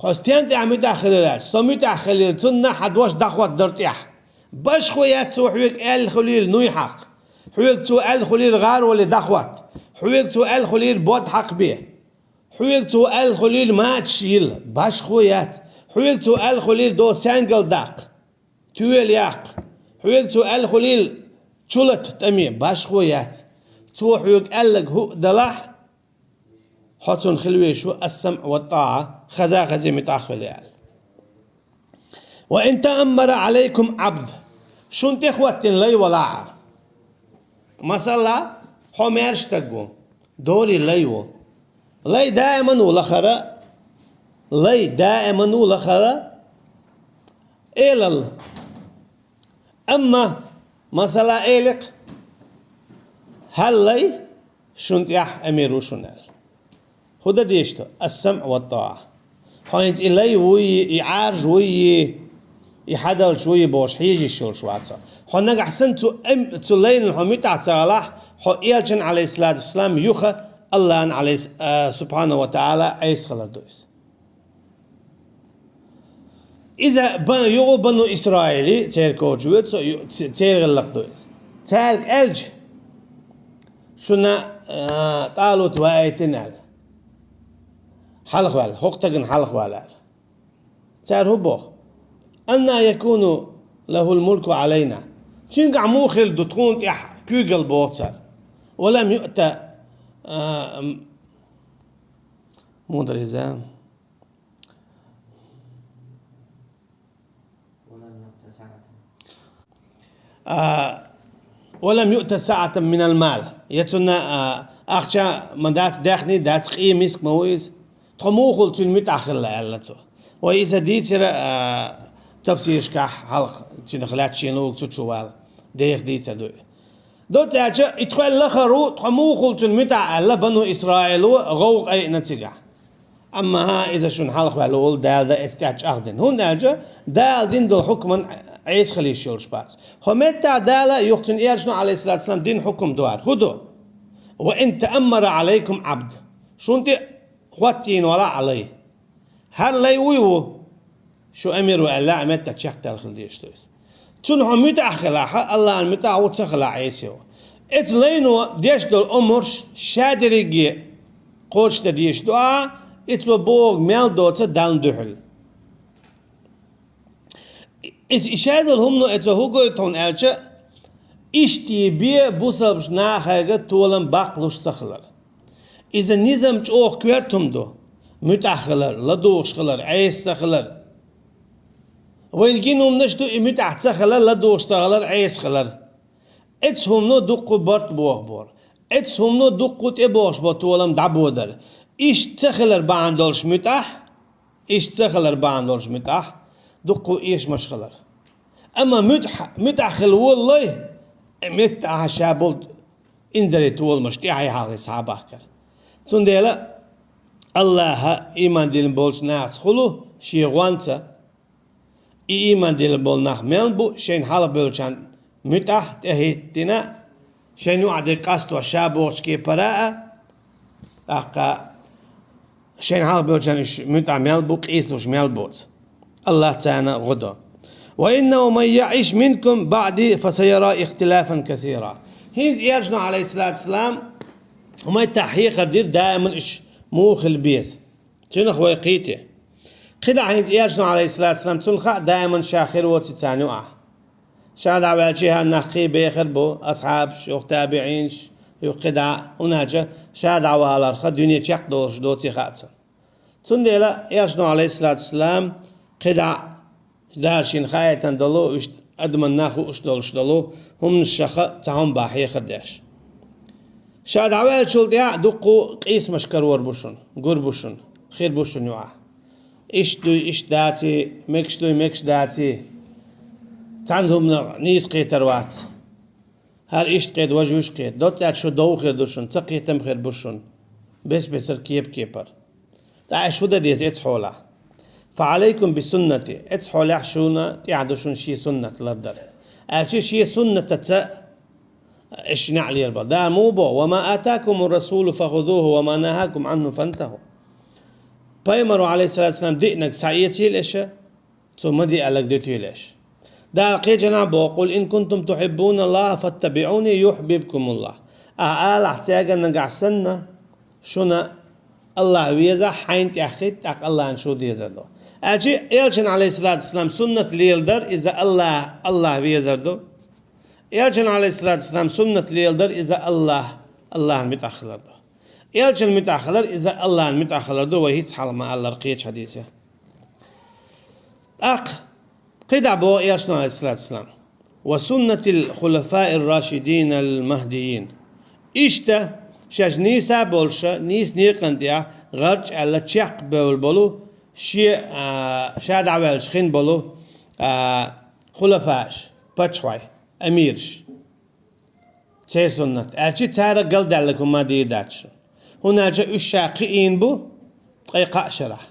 хьо стен тӀехь муьтӀахь хилар аьлча, со муьтӀахь хилира цунна хьан дош дӀахӀоттадар тӀехь. Башхо яц цо хьоьга аьлла хуьлийла нуй хьакха. Хьоьга цо аьлла хуьлийла гӀароле дӀахӀотта. Хьоьга цо аьлла хуьлийла бод хьакхабе. Хьоьга цо аьлла хуьлийла мачаш йила. Башхо яц. Хьоьга цо аьлла хуьлийла до саьнгал даккха. Тоьла яккха. Хьоьга цо аьлла хуьлийла чулата тӀаме башхо яц. Цо хьоьга аьлларг хӀуъа далахь, хьо цунна хила везаш ву السمع والطاعة, хаза-хаза муьтӀахь хила аьлла. وإن تأمر عليكم عبد, шун тӀе хӀоттийна лай валахь а. Масала, хьо маьрша стаг ву, долий лай ву. Лай даиман ву лахара, лай даиман ву лахара элал. Амма, масала, эликх, хӀара лай шун тӀехь амир ву шуна аьлла. ХӀун дан дезаш ду? السمع والطاعة. Хьо хӀинца и лай вуй, и Ӏаржа вуй, и хьадалча вуй бохуш хьежа йиш йолуш вац хьо. Хьо нагахь санна цу эм-, цу лайна хьо муьтӀахь ца хилахь, хьо элчан, عليه الصلاة والسلام, юха АллахӀан, عليه, а, سبحانه وتعالى, Ӏеса хилар ду иза. Иза ба-, юха Бану Исраили, церан коча воьду со, ю-, ц-, церан гӀиллакх ду иза. Цаьрга аьлча, шуна, а, ТӀалут ваийтина аьлла. Хьалхаваьлла, хӀокху стагана хьалхаваьлла аьлла. Цара хӀун боху? أنى يكون له الملك علينا. Цуьнгахь муха хир ду тхуна тӀехь куьйгалла боху цара. ولم يؤت, а, м-, муха дара иза? А, ولم يؤت سعة من المال. Я цунна, а, ахча ма дац, даьхни дац, къе миска ма ву иза. Тхо муха хуьлу цуьнан муьтӀахь хилла, аьлла цо. Вай иза дийцира, а, тафсирашкахь хьалха, цуьнах лаьцна шена луург цу чу вала. Деха дийцар ду и. Доцца аьлча, и тхоьл лахара ву, тхо муха хуьлу цуьнан муьтӀахь аьлла, Бану Исраило гӀовгӀа айина цигахь. Амма хӀан, иза шуна хьалхаваьлла волу, Дала дан эцу тӀехь чӀагӀдина. ХӀунда аьлча, Дала дина долу хьукман Ӏеса хила йиш йолуш бац. Хьо меттахь Дала а, юха цуьнан элчано, عليه الصلاة والسلام, дина хьукам ду хӀара. ХӀун ду? وإن تأمر عليكم عبد. Шун тӀе хӀоттийна валахь а лай. ХӀара лай вуй ву? Шу амир ву аьлла, а меттахь чекхдала хила дезаш ду иза. Цунна хьо муьтӀахь хилахь, АллахӀан муьтӀахь ву ца хилахь, Ӏеса ю. Эцу лайно деш долу омраш ша дерриге кхочушдан дезаш ду ахьа, и цо бохург мел доцу Далла дуьхьал. И, и, и ша долу хӀумано эцо хӀун гойту хьуна аьлча, иштта бен бусалбачу нахага толам баккхалуш ца хилар. Иза низам чӀогӀа коьрта хӀума ду, муьтӀахь хилар, ладугӀуш хилар, Ӏеса ца хилар. Вайна гина хӀуманаш ду и муьтӀахь ца хилар, ладугӀуш ца хилар, Ӏеса хилар. Эцу хӀумано дуккха барт боху бора. Эцу хӀумано дуккха тӀебогӀуш бо толам дӀабодар. Иштта ца хилар бахьана долуш муьтӀахь, иштта ца хилар бахьана долуш муьтӀахь, дуккха эшамаш хилар. Амма муьтӀахь, муьтӀахь хила волалой, э, меттахь ша болу инзаре толамаш тӀаьхьа-хьалха схьа а бахкар. Цундела АллахӀа ийман диллина болчу нахаца хуьлу шен гӀонца, и ийман диллина болу нах мел бу, шайна хьалха бевллачарна муьтӀахь тӀехӀиттина, шайна юкъахь дерг къастош ша бохучу кепара а, тӀаккха шайна хьалха бевллачарна уьш муьтӀахь мел бу, къийсалуш мел боцу. АллахӀ царна гӀо до. وإنه من يعش منكم بعدي فسيرى اختلافا كثيرا. ХӀинца элчано, عليه الصلاة والسلام, хӀуманна тӀехь хьехар дира даиман уьш муха хила беза. Цуьнах вай кхийте. КхидӀа хӀинца элчано, عليه الصلاة والسلام, цунна хаьа даиман ша хир воций царна юкъахь. Ша дӀаваьлча хӀара нах кхин бехар бу, асхьабаш, юха табиӀинаш, юха кхидӀа, хӀунда аьлча ша дӀаваларха дуьне чекхдолуш доций хаьа цунна. Цундела элчано, عليه الصلاة والسلام, кхидӀа Дала шена хаийтина долу, иштта адаман нах хууш долуш долу хӀуманашха цхьа хӀума бан хьехар деш. Ша дӀаваьллачул тӀаьхьа дуккха къийсамаш карор бу шуна, гур бу шуна, хир бу шуна юкъахь. Иштта дуй, иштта даций, мегаш дуй, мегаш даций. Цхьана хӀуманах нийса кхетар вац. ХӀара иштта кхета, важа вуьш кхета. Доцца аьлча шу дов хир ду шуна, цакхетам хир бу шуна. Бес-бесара, кеп-кепара. Ткъа аша хӀун дан деза эцу хьолахь? فعليكم بسنتي, эцу хьолехь шуна тӀехь ду шуна шен суннат лардар. Аьлча шен суннатаца аша неӀ лелабала. Дала муха боху: وما آتاكم الرسول فخذوه وما نهاكم عنه فانتهوا. Пайхамаро, عليه الصلاة والسلام, диънарг схьаэцийла аша, цо ма де аьлларг дуьтийла аша. Дала кхечанхьа боху: قل إن كنتم تحبون الله فاتبعوني يحببكم الله. Ахьа алахь цаьрга нагахь санна, шуна АллахӀ везахь, хьайна тӀехь хӀитта, тӀаккха АллахӀна шу дезар ду. Аьлча, элчан, عليه الصلاة والسلام, суннат леладар, иза АллахӀ, АллахӀ везар ду. Элчан, алейхиссалату вассалам, суннат леладар иза Аллах, Аллахна муьтӀахь хилар ду. Элчан муьтӀахь хилар иза Аллахна муьтӀахь хилар ду, вай хӀинца хьалха ма аллара кхечу хьадисехь. ТӀаккха кхидӀа боху Элчано, алейхиссалату вассалам: «Ва суннатил хулафаир рашидин ал махдиин». Иштта шаьш нийса болуша, нийса некъан тӀехь гӀарчӀ аьлла чекх бевлла болу, шен, а, ша дӀаваьлча хин болу, а, хулафаш, паччахьой, амираш. Церан суннат. Аьлча цара галдаьлларг хӀума дийр дац шуна. ХӀунда аьлча уьш ша кхиийна бу ткъе кхаа шарахь.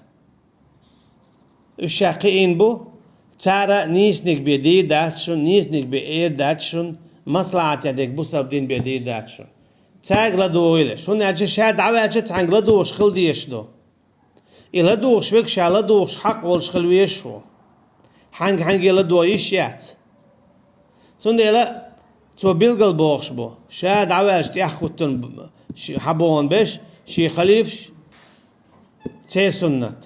Уьш ша кхиийна бу, цара нийсаниг бен дийр дац шуна, нийсаниг бен эр дац шуна, маслахьате дерг бусалба дин бен дийр дац шуна. Цаьрга ладогӀийла. ХӀунда аьлча ша дӀаваьлча цхьаьнга ладугӀуш хила дезаш ду. И ладугӀуш верг ша ладугӀуш хьакъ волуш хила везаш ву. Хьаьнга-хьаьнге ладогӀа йиш яц. Цундела цо билгал бохуш бу, ша дӀаваьлча тӀаьхьахӀуттун б-, ши-, хьабогӀун берш, шен халифаш, церан суннат.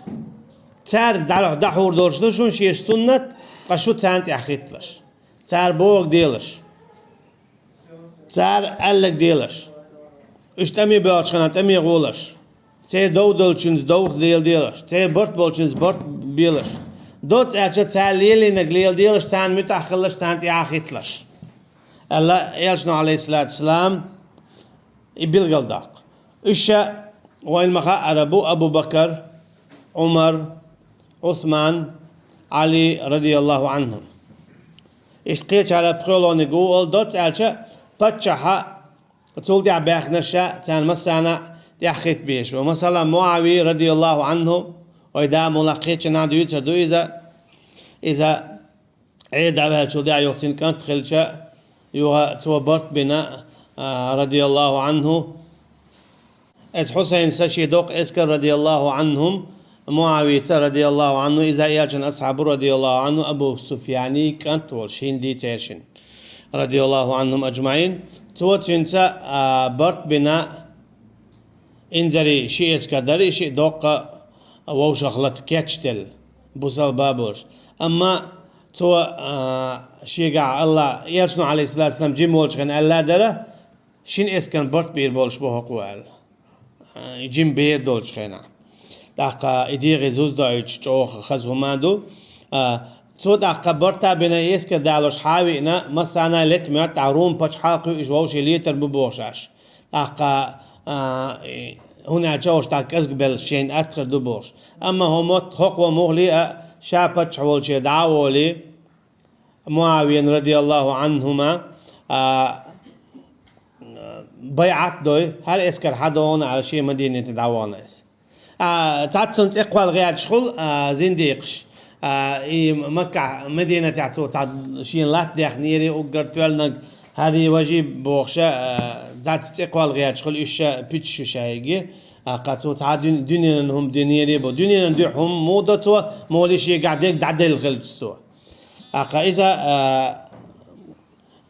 Цара дӀа-, дӀахьур долуш ду шуна шен суннат, ткъа шу царна тӀаьхьахӀитталаш. Цара бохург делаш. Цара аьлларг делаш. Уьш тӀаме боьлхучу хенахь тӀаме гӀолаш. Церан дов долчуьнца довх леладелаш. Церан барт болчуьнца барт белаш. Доцца аьлча, цара лелийнарг леладелаш, царна муьтӀахь хилалаш, царна тӀаьхьахӀитталаш. Аьлла Элчано, алейхиссалату вассалам, и билгалдоккху. Уьш ша вайна ма-хаъара бу Абу Бакар, Ӏумар, Ӏусман, Ӏали, радияллаху Ӏанхум. Иштта кхечара пхоьалгӀаниг ву олу, доцца аьлча, паччахьа, цул тӀаьхьа баьхкинарш а, царна массарна тӀаьхьахӀитта безаш бу. Масала, МуӀави, радияллаху Ӏанху, вай да муьлхха кхечанхьа дуьйцур ду иза, иза Ӏер дӀаваьллачул тӀаьхьа юха цуьнан кӀант хилча, юха цо барт бина, а, радияллаху Ӏанху. Эцу Хьусайнца шен доккха эскар, радияллаху Ӏанхум, МуӀавица, радияллаху Ӏанху, иза Элчан асхьаб ву, радияллаху Ӏанху, Абу Суфьянан кӀант волуш, хӀинди цаьршинна, радияллаху Ӏанхум аджмаӀин. Цо цуьнца, а, барт бина, инзаре ши эскар дара, и шиъ доккха вовшах лата кечделла, бусалба болуш. Амма цо, а, шегахь Алла, Элчано, алейхиссалату вассалам, жима волчу хенахь аьлла дара, шина эскарна барт бийр болуш бу хӀокхо аьлла. А, и жима бер долчу хенахь. ТӀаккха и дегӀе зуза доуьйтуш чӀогӀа хаза хӀума ду. А, цо тӀаккха барт а бина, эскар далош хьа а виъна, массарна лета моьтту, тӀаккха Рум пачхьалкхо уьш вовшех летар бу бохуш Ӏаш. ТӀаккха, а, и, хӀунда аьлча уьш тӀаккха кӀезиг беллачу шайна атта хир ду бохуш. Амма хӀокху мотт-, хӀокхо муххале а ша паччахь волчу дӀа а волий, МуӀавиян, радияллаху Ӏанхума, а, байӀат дой, хӀара эскар хьадогӀу аьлла, шен Мадинате дӀавахана иза. А, цхьацца цунна цӀе кхолла гӀерташ хуьлу, а, зиндикъаш. А, и Маккахь, Мадинатехь цо цхьа шена латта дехнера, уггар тоьлланиг, хӀара важа бохуш, а, цхьацца цӀе кхолла гӀерташ хуьлу, уьш ша пуьташ ю шайга. ТӀаккха цо цхьа дуьн-, дуьненан хӀума динера бу. Дуьненан дуьхьа хӀума муха до цо, муххале шегахь дерг дӀаделла хилча цо. ТӀаккха иза, а,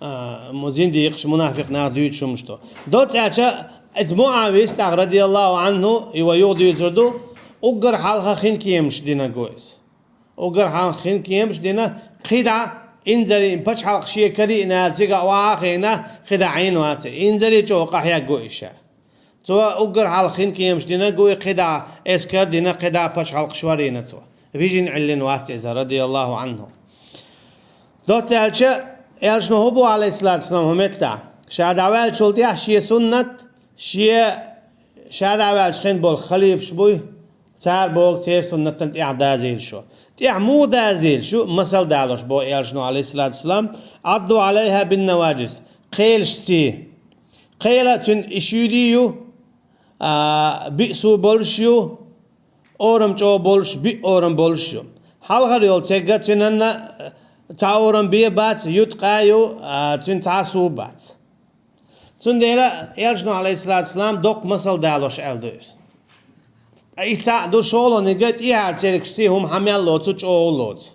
а, му-, зиндикъаш, мунафикъ нах дуьйцуш хӀумаш ду. Доцца аьлча, иза МуӀавис тӀаккха, радияллаху Ӏанху, и вай юха дуьйцур ду, уггар хьалха хинкемаш динарг ву иза. Уггар хьалха хинкемаш дина, кхидӀа инзаре, пачхьалкх шен карийна аьлла, цигахь охьа а хиъна, кхидӀа Ӏийна вац и. Инзаре чӀогӀа къахьегна ву и ша. Цо уггар хьалха хинкемаш динарг ву и, кхидӀа эскар дина, кхидӀа пачхьалкх шорйина цо. Вижина Ӏиллина вац иза, радияллаху Ӏанху. Доцца аьлча, Элчано хӀун боху, алейхиссалату вассалам, хӀокху меттехь? Ша дӀаваьллачул тӀаьхьа шен суннат, шен, ша дӀаваьллачу хин болу халифаш буй, цара бохург церан суннатана тӀаьхьа дазийла шу. ТӀаьхьа муха дазийла шу, масал далош боху Элчано, алейхиссалату вассалам, Ӏадду Ӏалайха бин-наваджиз, кхелашций. Кхела цуьнан и шуьйра ю, а, биъ сув болуш ю, орам чӀогӀа болуш, биъ орам болуш ю. Хьалхара йолу цегга цуьнан цхьа орам бен бац, юткъа ю, а, цуьнан цхьа сув бац. Цундела Элчано, алейхиссалату вассалам, доккха масал далош аьлла ду иза. И цхьаъ ду, шолгӀаниг тӀехьара цергашций хӀума хьа мел лоцу, чӀогӀа лоцу.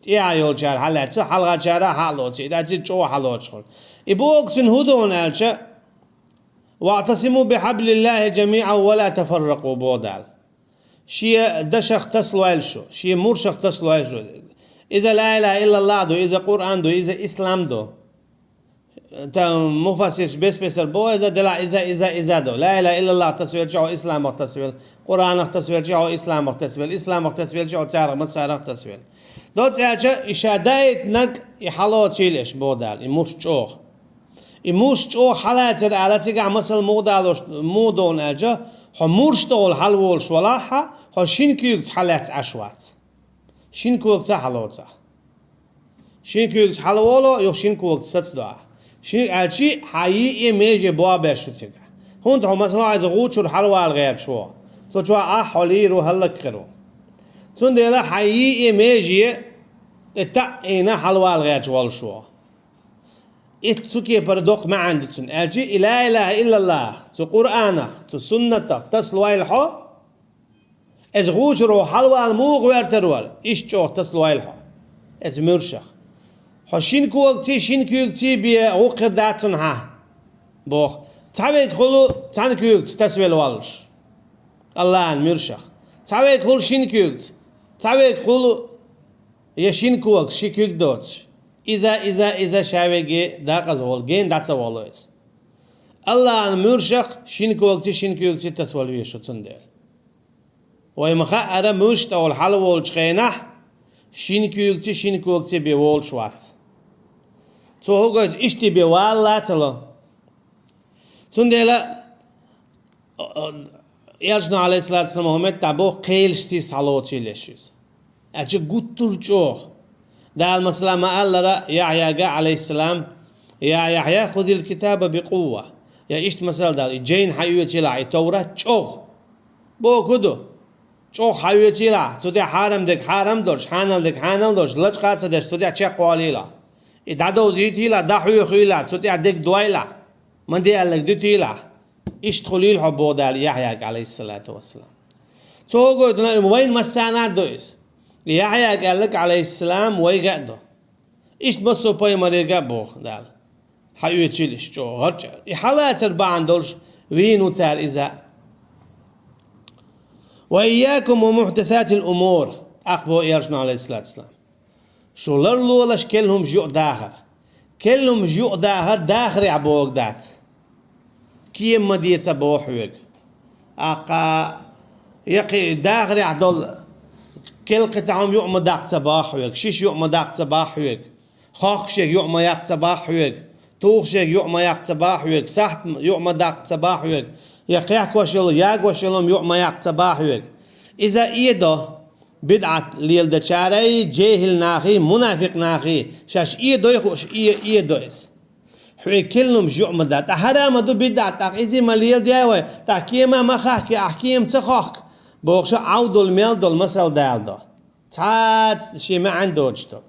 ТӀехьа йолчара хьалаьцна, хьалхарчара хьа а лоцу, и дац, и чӀогӀа хьалоцуш хуьлу. И бохург цуьнан хӀун ду аьлча, «ВаӀтасиму бихьаблиллахи жамиӀан ва ла тафарракъу», боху Дала. Шен дашах тасалойла шу, шен муршах тасалойла шу. Иза ла илаха иллаллах ду, иза Къуръан ду, иза ислам ду. Та муфассирш бес-бесара боху иза, делахь иза, иза, иза ду. Ла илаха иллаллах тасвелча хьо исламах тасвел, Къуранах тасвелча хьо исламах тасвел, исламах тасвелча хьо царах массарах тасвел. Доцца аьлча, и ша даийтинарг и хьалоцийла аша боху Дала, и муш чӀогӀа. И муш чӀогӀа хьалацара ала цигахь масал муха далош, муха долу аьлча, хьо мурш тӀехула хьалаволуш валахь, хьо шина куьйгаца хьалаьцна Ӏаш вац. Шина когца хьалоцахь. Шина куьйгаца хьалаволо, юха шина когца сацадо ахь. Ши аьлчи хьан йиъе меже бобеш шу цигахь. ХӀунда хьо масала иза гӀучур хьалавала гӀерташ ву. Цу чохь ахь хьо лийр ву, хӀаллакьхир ву. Цундела хьан йиъе меже тӀе таъийна хьалавала гӀерташ волуш ву. Итт цу кепара доккха маьӀна ду цуьнан. Аьлчи и ла илаха иллаллах, цу Къуръанах, цу суннатах тасалойла хьо, Эца гӀучаро хьалавала муха гӀоьртар вара? Иштта чӀогӀа тасалойла хьо эца муьршах. Хьо шина когаций, шина куьйгаций бен гӀуллакх хир дац цунна хьан, боху. Цхьаверг хуьлу цхьана куьйгаца тасавелла воллуш Аллахьан муьршах. Цхьаверг хуьлу шина куьйгаца. Цхьаверг хуьлу я шина когаций, ши куьг доцуш. Иза, иза, иза ша веге дакъаза волу, гена дӀа ца волу иза. Аллахьан муьршах шина когаций, шина куьйгаций тасавала веза шу цундела. Вай ма-хаъара, муьрш тӀехула хьалаволчу хенахь шина куьйгаций, шина когаций бен волуш вац. Цо хӀу гойту, иштта бен вала ца ло. Цундела, а, а, Элчано, алейхиссалату вассалам, хӀун меттахь боху, кхелаш сис хьалоцийла шу иза. Аьлча гуттар а чӀогӀа. Дала, масала, ма-аллара Яхьъяга, алейхиссалам: «Я Яхьъя, хузил китаба бикъувва». Я иштта масал дала, и жайна хьаоьцийла, и Таврат чӀогӀа. Боху ду. ЧӀогӀа хьаоьцийла, цу тӀехь хьарам дерг хьарам долуш, хьанал дерг хьанал долуш, лачкъа а ца деш, цу тӀехь чекхвалийла. И дӀадовзийтийла, дӀахьоьхийла, цу тӀехь дерг дойла, ма де аьлларг дуьтийла. Иштта хуьлийла хьо, боху Дала Яхьъяга, алейхиссалату вассалам. Цо гойту, вайна массарна а ду иза. Яхьъяга аьлларг, алейхиссалам, вайга а ду. Иштта массо а пайхамарга а боху Дала. Хьаоьцийла иш чӀогӀа, гӀарчӀа. И хьалацар бахьана долуш вийна ву цара иза. «Ва ийякум ва мухьдасатил умур», тӀаккха боху Элчано, алейхиссалату вассалам. Шу ларлолаш керла хӀумаш юкъадахар. Керла хӀумаш юкъадахар дахарехь бохург дац. Кема ма де ца боху хьоьга. Аккха, я кхин дахарехь долу керла кхин цхьа хӀума юкъа ма даккха ца боху хьоьга, шиша юкъа ма даккха ца боху хьоьга, хохкашег юкъа ма яккха ца боху хьоьга, тухашег юкъа ма яккха ца боху хьоьга, сахьт юкъа ма даккха ца боху хьоьга, я кхехкош йолу, ягош йолу хӀума юкъа ма яккха ца боху хьоьга. Иза эдо. БидӀат леладечарий, жехӀил нахий, мунафикъ нахий, шаьш эдой хууш, э-, эдо иза. Хьоьга керла хӀумаш юкъа ма даккха, тӀаккха хьарам ду бидӀат, тӀаккха иза ма леладе вай, тӀаккха кема ма хахке, ахь кема ца хохку, бохуш, Ӏовдал мел долу масал даладо. Цхьацца шен маьӀна доцуш долу.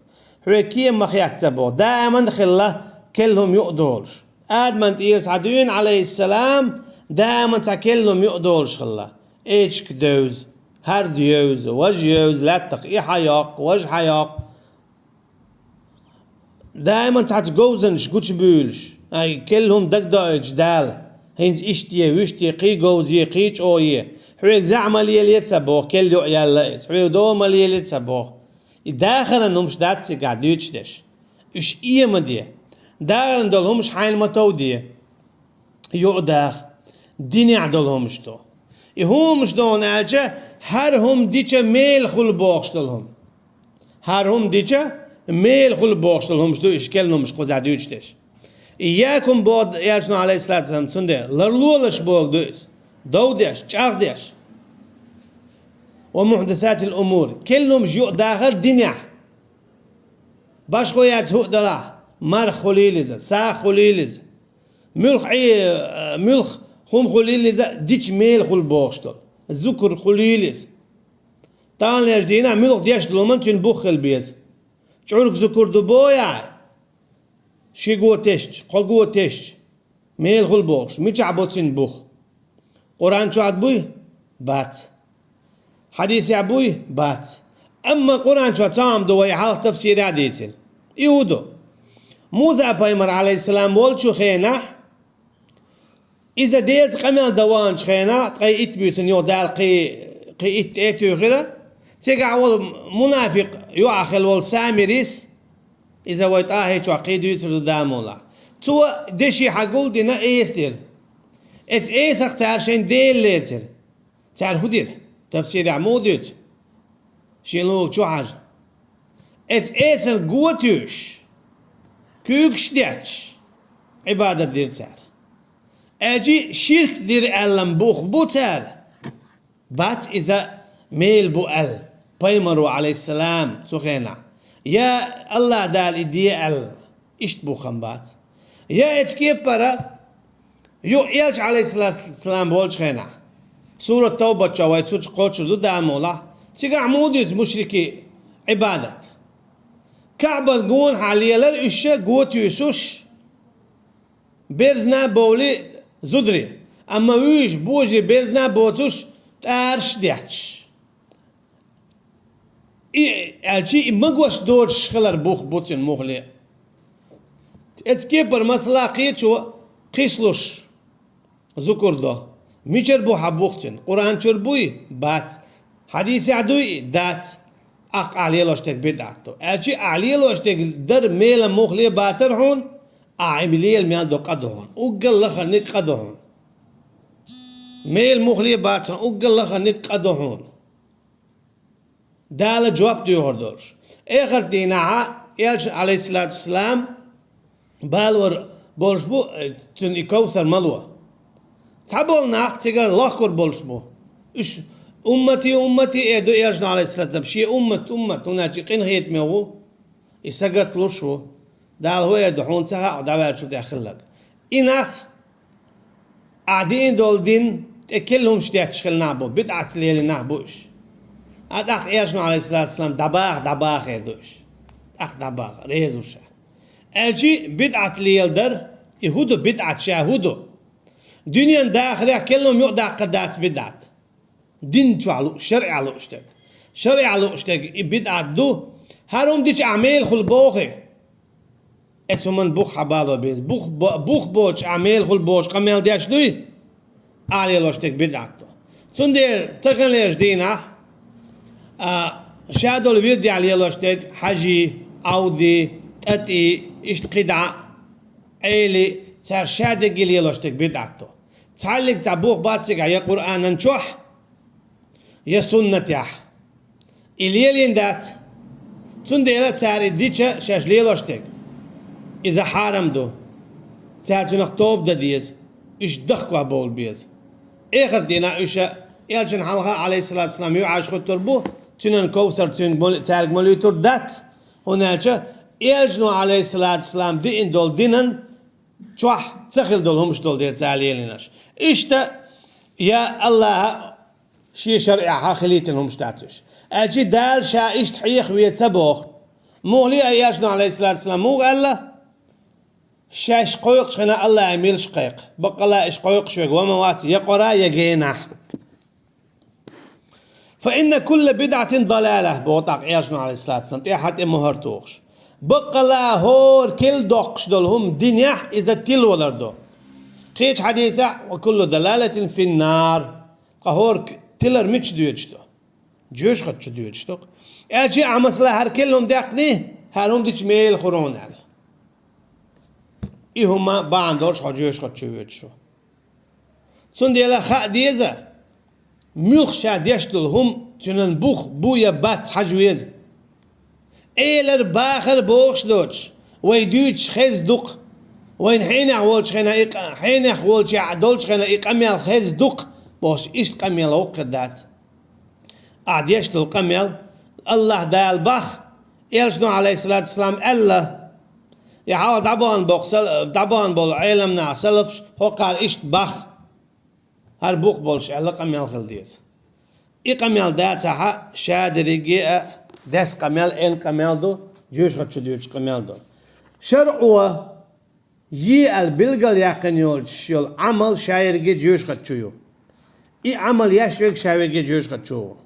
Хьоьга кема ма хехка ца боху, даиман хилла керла хӀума юкъа долуш. Адаман тӀера схьа дуьйна, алейхиссалам, даиман цхьа керла хӀума юкъа долуш хилла. Эчиг девза, хӀард евза, важа евза, лаьттах и хьайоккху, важа хьайоккху. Даиман цхьацца говзанаш гучубуьйлуш, ай, керла хӀума дагадоуьйтуш Дала. ХӀинца иштта е, вуьшта е, кхин говза е, кхин чӀогӀа е. Хьоьга зӀе ма лелае ца боху, керла юкъа яьлла иза. Хьоьга дов ма лелае ца боху. И дахаран хӀумаш дац цигахь дуьйцуш дерш. Уьш э ма де. Дахаран долу хӀумаш хьайна ма товде. Юкъадаха. Динехь долу хӀумаш ду. И хӀумаш ду хьуна аьлча, хӀара хӀума дича мела хуьлу бохуш долу хӀума. ХӀара хӀума дича мела хуьлу бохуш долу хӀумаш ду, уьш керла хӀумаш кхузахь дуьйцуш дерш. Ийякум боху Элчано, алейхиссалату вассалам, цундела, ларлолаш боху ду иза. Дов деш, чӀагӀ деш. Ва мухьдасатил умур. Керла хӀумаш юкъадахар динехь. Башхо яц хӀуъа далахь, марха хуьлийла иза, сагӀа хуьлийла иза. Муьлх Ӏе-, муьлх хӀума хуьлийла иза, дича мела хуьлу бохуш долу. Зукр хуьлийла иза. Таханлерчу дийнахь муьлх деш долу хӀуманна цуьнан бух хила беза. ЧӀург зукр ду боху ахь? Ши го тесча, кхо го тесча, мела хуьлу бохуш, мичахь бо цуьнан бух? Къуръан чохь буй? Бац. Хьадисехь буй? Бац. Амма Къуръан чохь цхьа хӀума ду, вай хьалха тафсирехь дийцина. И хӀун ду? Муса-пайхамар, алейхиссалам, волчу хенахь, иза Делаца къамел дан ваханчу хенахь, ткъе итт буьйсанна юха Дала кхин, кхин итт тӀе а туьйхира, цигахь волу мунафикъ юкъахь хилла волу Самирис, иза вай ТӀахӀи чохь кхин дуьйцур ду, Дала мукъ лахь. Цо деши хьагулдина эса дира. Эцу эсах цара шайн дела лецира. Цара хӀун дира? Тафсирехь муха дуьйцу? Шен лугу чу хьажа. Эцу эсана го туьйсуш, куьйгаш детташ, Ӏибадат дира цара. Аьлчи ширк дира аьлла бух бу цара. Бац иза мел бу аьлла пайхамаро, Ӏалайхиссалам, цу хенахь. Я АллахӀ Дала и де аьлла, иштта бух-м бац. Я эцу кепара, юкъа Элча, Ӏалайхиссалату вассалам, волчу хенахь, сурат Тавбат чохь вай цу чу кхочур ду, Дала мукъ лахь, цигахь муха дуьйцу мушрикийн Ӏибадат? КаӀбан гонахьа лелара уьш, го туьйсуш, берзна бовлий зударий, амма вуьйш божарий берзна боцуш, тӀараш детташ. И аьлчи, и магош доцуш хилар бух бу цуьнан муххале. Эцу кепара, масала, кхечо кхийсалуш зукар до. Мичара бу хьан бух цуьнан? Къуръан чуьра буй? Бац. Хьадисехь дуй? Дац. Ахь лелош дерг бидӀат ду. Аьлчи, ахь лелош дерг дар мела муххале бацара хьуна, ахь и лела мел до къа ду хьуна. Уггар лахарниг къа ду хьуна. Мела муххале бацара, уггар лахарниг къа ду хьуна. Дала жоп доьхур долуш. Эхарт дийнахьа Элча, Ӏалайхиссалату вассалам, балор болуш бу, э, цуьнан и Кавсар мало. Цхьаболу нах цигара лохкур болуш бу. Уьш, «Уммати, уммати», э, ду Элчано, Ӏалайхиссалату вассалам, шен уммат, уммат, хӀунда аьлча и къинхетаме ву, и сагатдалуш ву. Дала хӀун эр ду, хьуна ца хаьа, дӀаваьллачул тӀаьхьа хилларг. И нах, ахь диъна долу дин тӀе керла хӀумаш детташ хилла нах бу, бидӀат лелийна нах бу уьш. А тӀаккха Элчано, Ӏалайхиссалату вассалам, дӀабаха, дӀабаха эр ду уьш. ТӀаккха дӀабаха, реза ву ша. Аьлчи, бидӀат леладар, и хӀун ду бидӀат, ша хӀун ду? Дуьненан дахарехь керла хӀума юкъадаккхар дац бидӀат. Дин чохь лууш, шарӀехь лууш дерг. ШарӀехь лууш дерг и бидӀат ду. ХӀара хӀума дича ахь мела хуьлу боху. Эцу хӀуманна бух хьан бало беза. Бух бо-, бух боцуш ахь мела хуьлу бохуш къамел деш дуй? Ахь лелош дерг бидӀат ду. Цундела таханлерчу дийнахь, а, ша долу вирдехь лелош дерг хьажий, Ӏовдий, тӀатӀий, иштта кхидӀа а, Ӏели, цара ша дерриге лелош дерг бидӀат ду. Цхьаьллиг цхьа бух бац цигахь я Къуръанан чохь, я суннатехь. И лелийна дац. Цундела цара и дича шаьш лелош дерг, иза хьарам ду. Цара цунах тоба дан деза, уьш дахкош бовла беза. Эхарт дийнахь уьш Элчанна хьалха, Ӏалайхиссалату вассалам, юьхьӀаьржа хӀуттур бу, цуьнан Кавсар цуьнга мол-, цаьрга молуьйтур дац, хӀунда аьлча Элчано, Ӏалайхиссалату вассалам, диъна долу динан чохь ца хилла долу хӀумаш долу дела цара лелийнарш. Иштта, я АллахӀа шен шарӀехь хилийтина хӀумаш дац уьш. Аьлчи, Дала ша иштта хьеха ве ца боху. Муххале а Элчано, Ӏалайхиссалату вассалам, муха аьлла? Шаьш кхойкхучу хенахь АллахӀе милаш кхайкха. Баккъалла, уьш кхойкхуш верг ван ма вац, я къора, я генахь. «Фа инна кулла бидӀатин далала», боху тӀаккха Элчано, Ӏалайхиссалату вассалам, тӀаьхьа тӀе мухӀар тухуш. Баккъалла, хӀора керла доккхуш долу хӀума динехь, иза тилвалар ду. Кхечу хьадисехь: «Ва куллу далалатин финнар». Ткъа хӀора к-, тилар мича доьдуш ду? Жоьжахати чу доьдуш ду-кх. Аьлчи, ахь, масала, хӀара керла хӀума даьккхиний, хӀара хӀума дича мела хур хьуна аьлла. И хӀума бахьана долуш хьо жоьжахати чу воьдуш ву. Цундела хаа деза, муьлхха ша деш долу хӀума цуьнан бух бу я бац хьажа веза. Элар, бахар бохуш доцуш, вай дуьйцуш хеза ду-кх, вайна хьенех волчу хенахь и къа-, хьенех волчохь долчу хенахь и къамел хеза ду-кх бохуш, иштта къамел воккхур дац. Ахь деш долу къамел АллахӀ Дала бах, Элчано, Ӏалайхиссалату вассалам, аьлла, я хьалха дӀабахана боккху сал-, дӀабахана болу Ӏеламнах, салафаш, хӀокхара иштта бах, хӀара бух болуш аьлла къамел хила деза. И къамел дацахь, ша дерриге а деш къамел, эн къамел ду, жоьжахати чу доьдуш къамел ду. ШарӀо е аьлла билгалъяьккхина йолчу йолу Ӏамал ша ерриге жоьжахати чу ю. И Ӏамал еш верг ша верриге жоьжахати чу ву.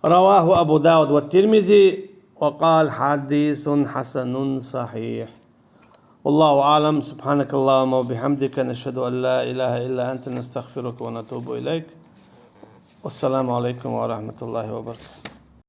رواه أبو داود والترمذي وقال: حديث حسن صحيح. والله أعلم. سبحانك اللهم وبحمدك، نشهد أن لا إله إلا أنت، نستغفرك ونتوب إليك. والسلام عليكم ورحمة الله وبركاته.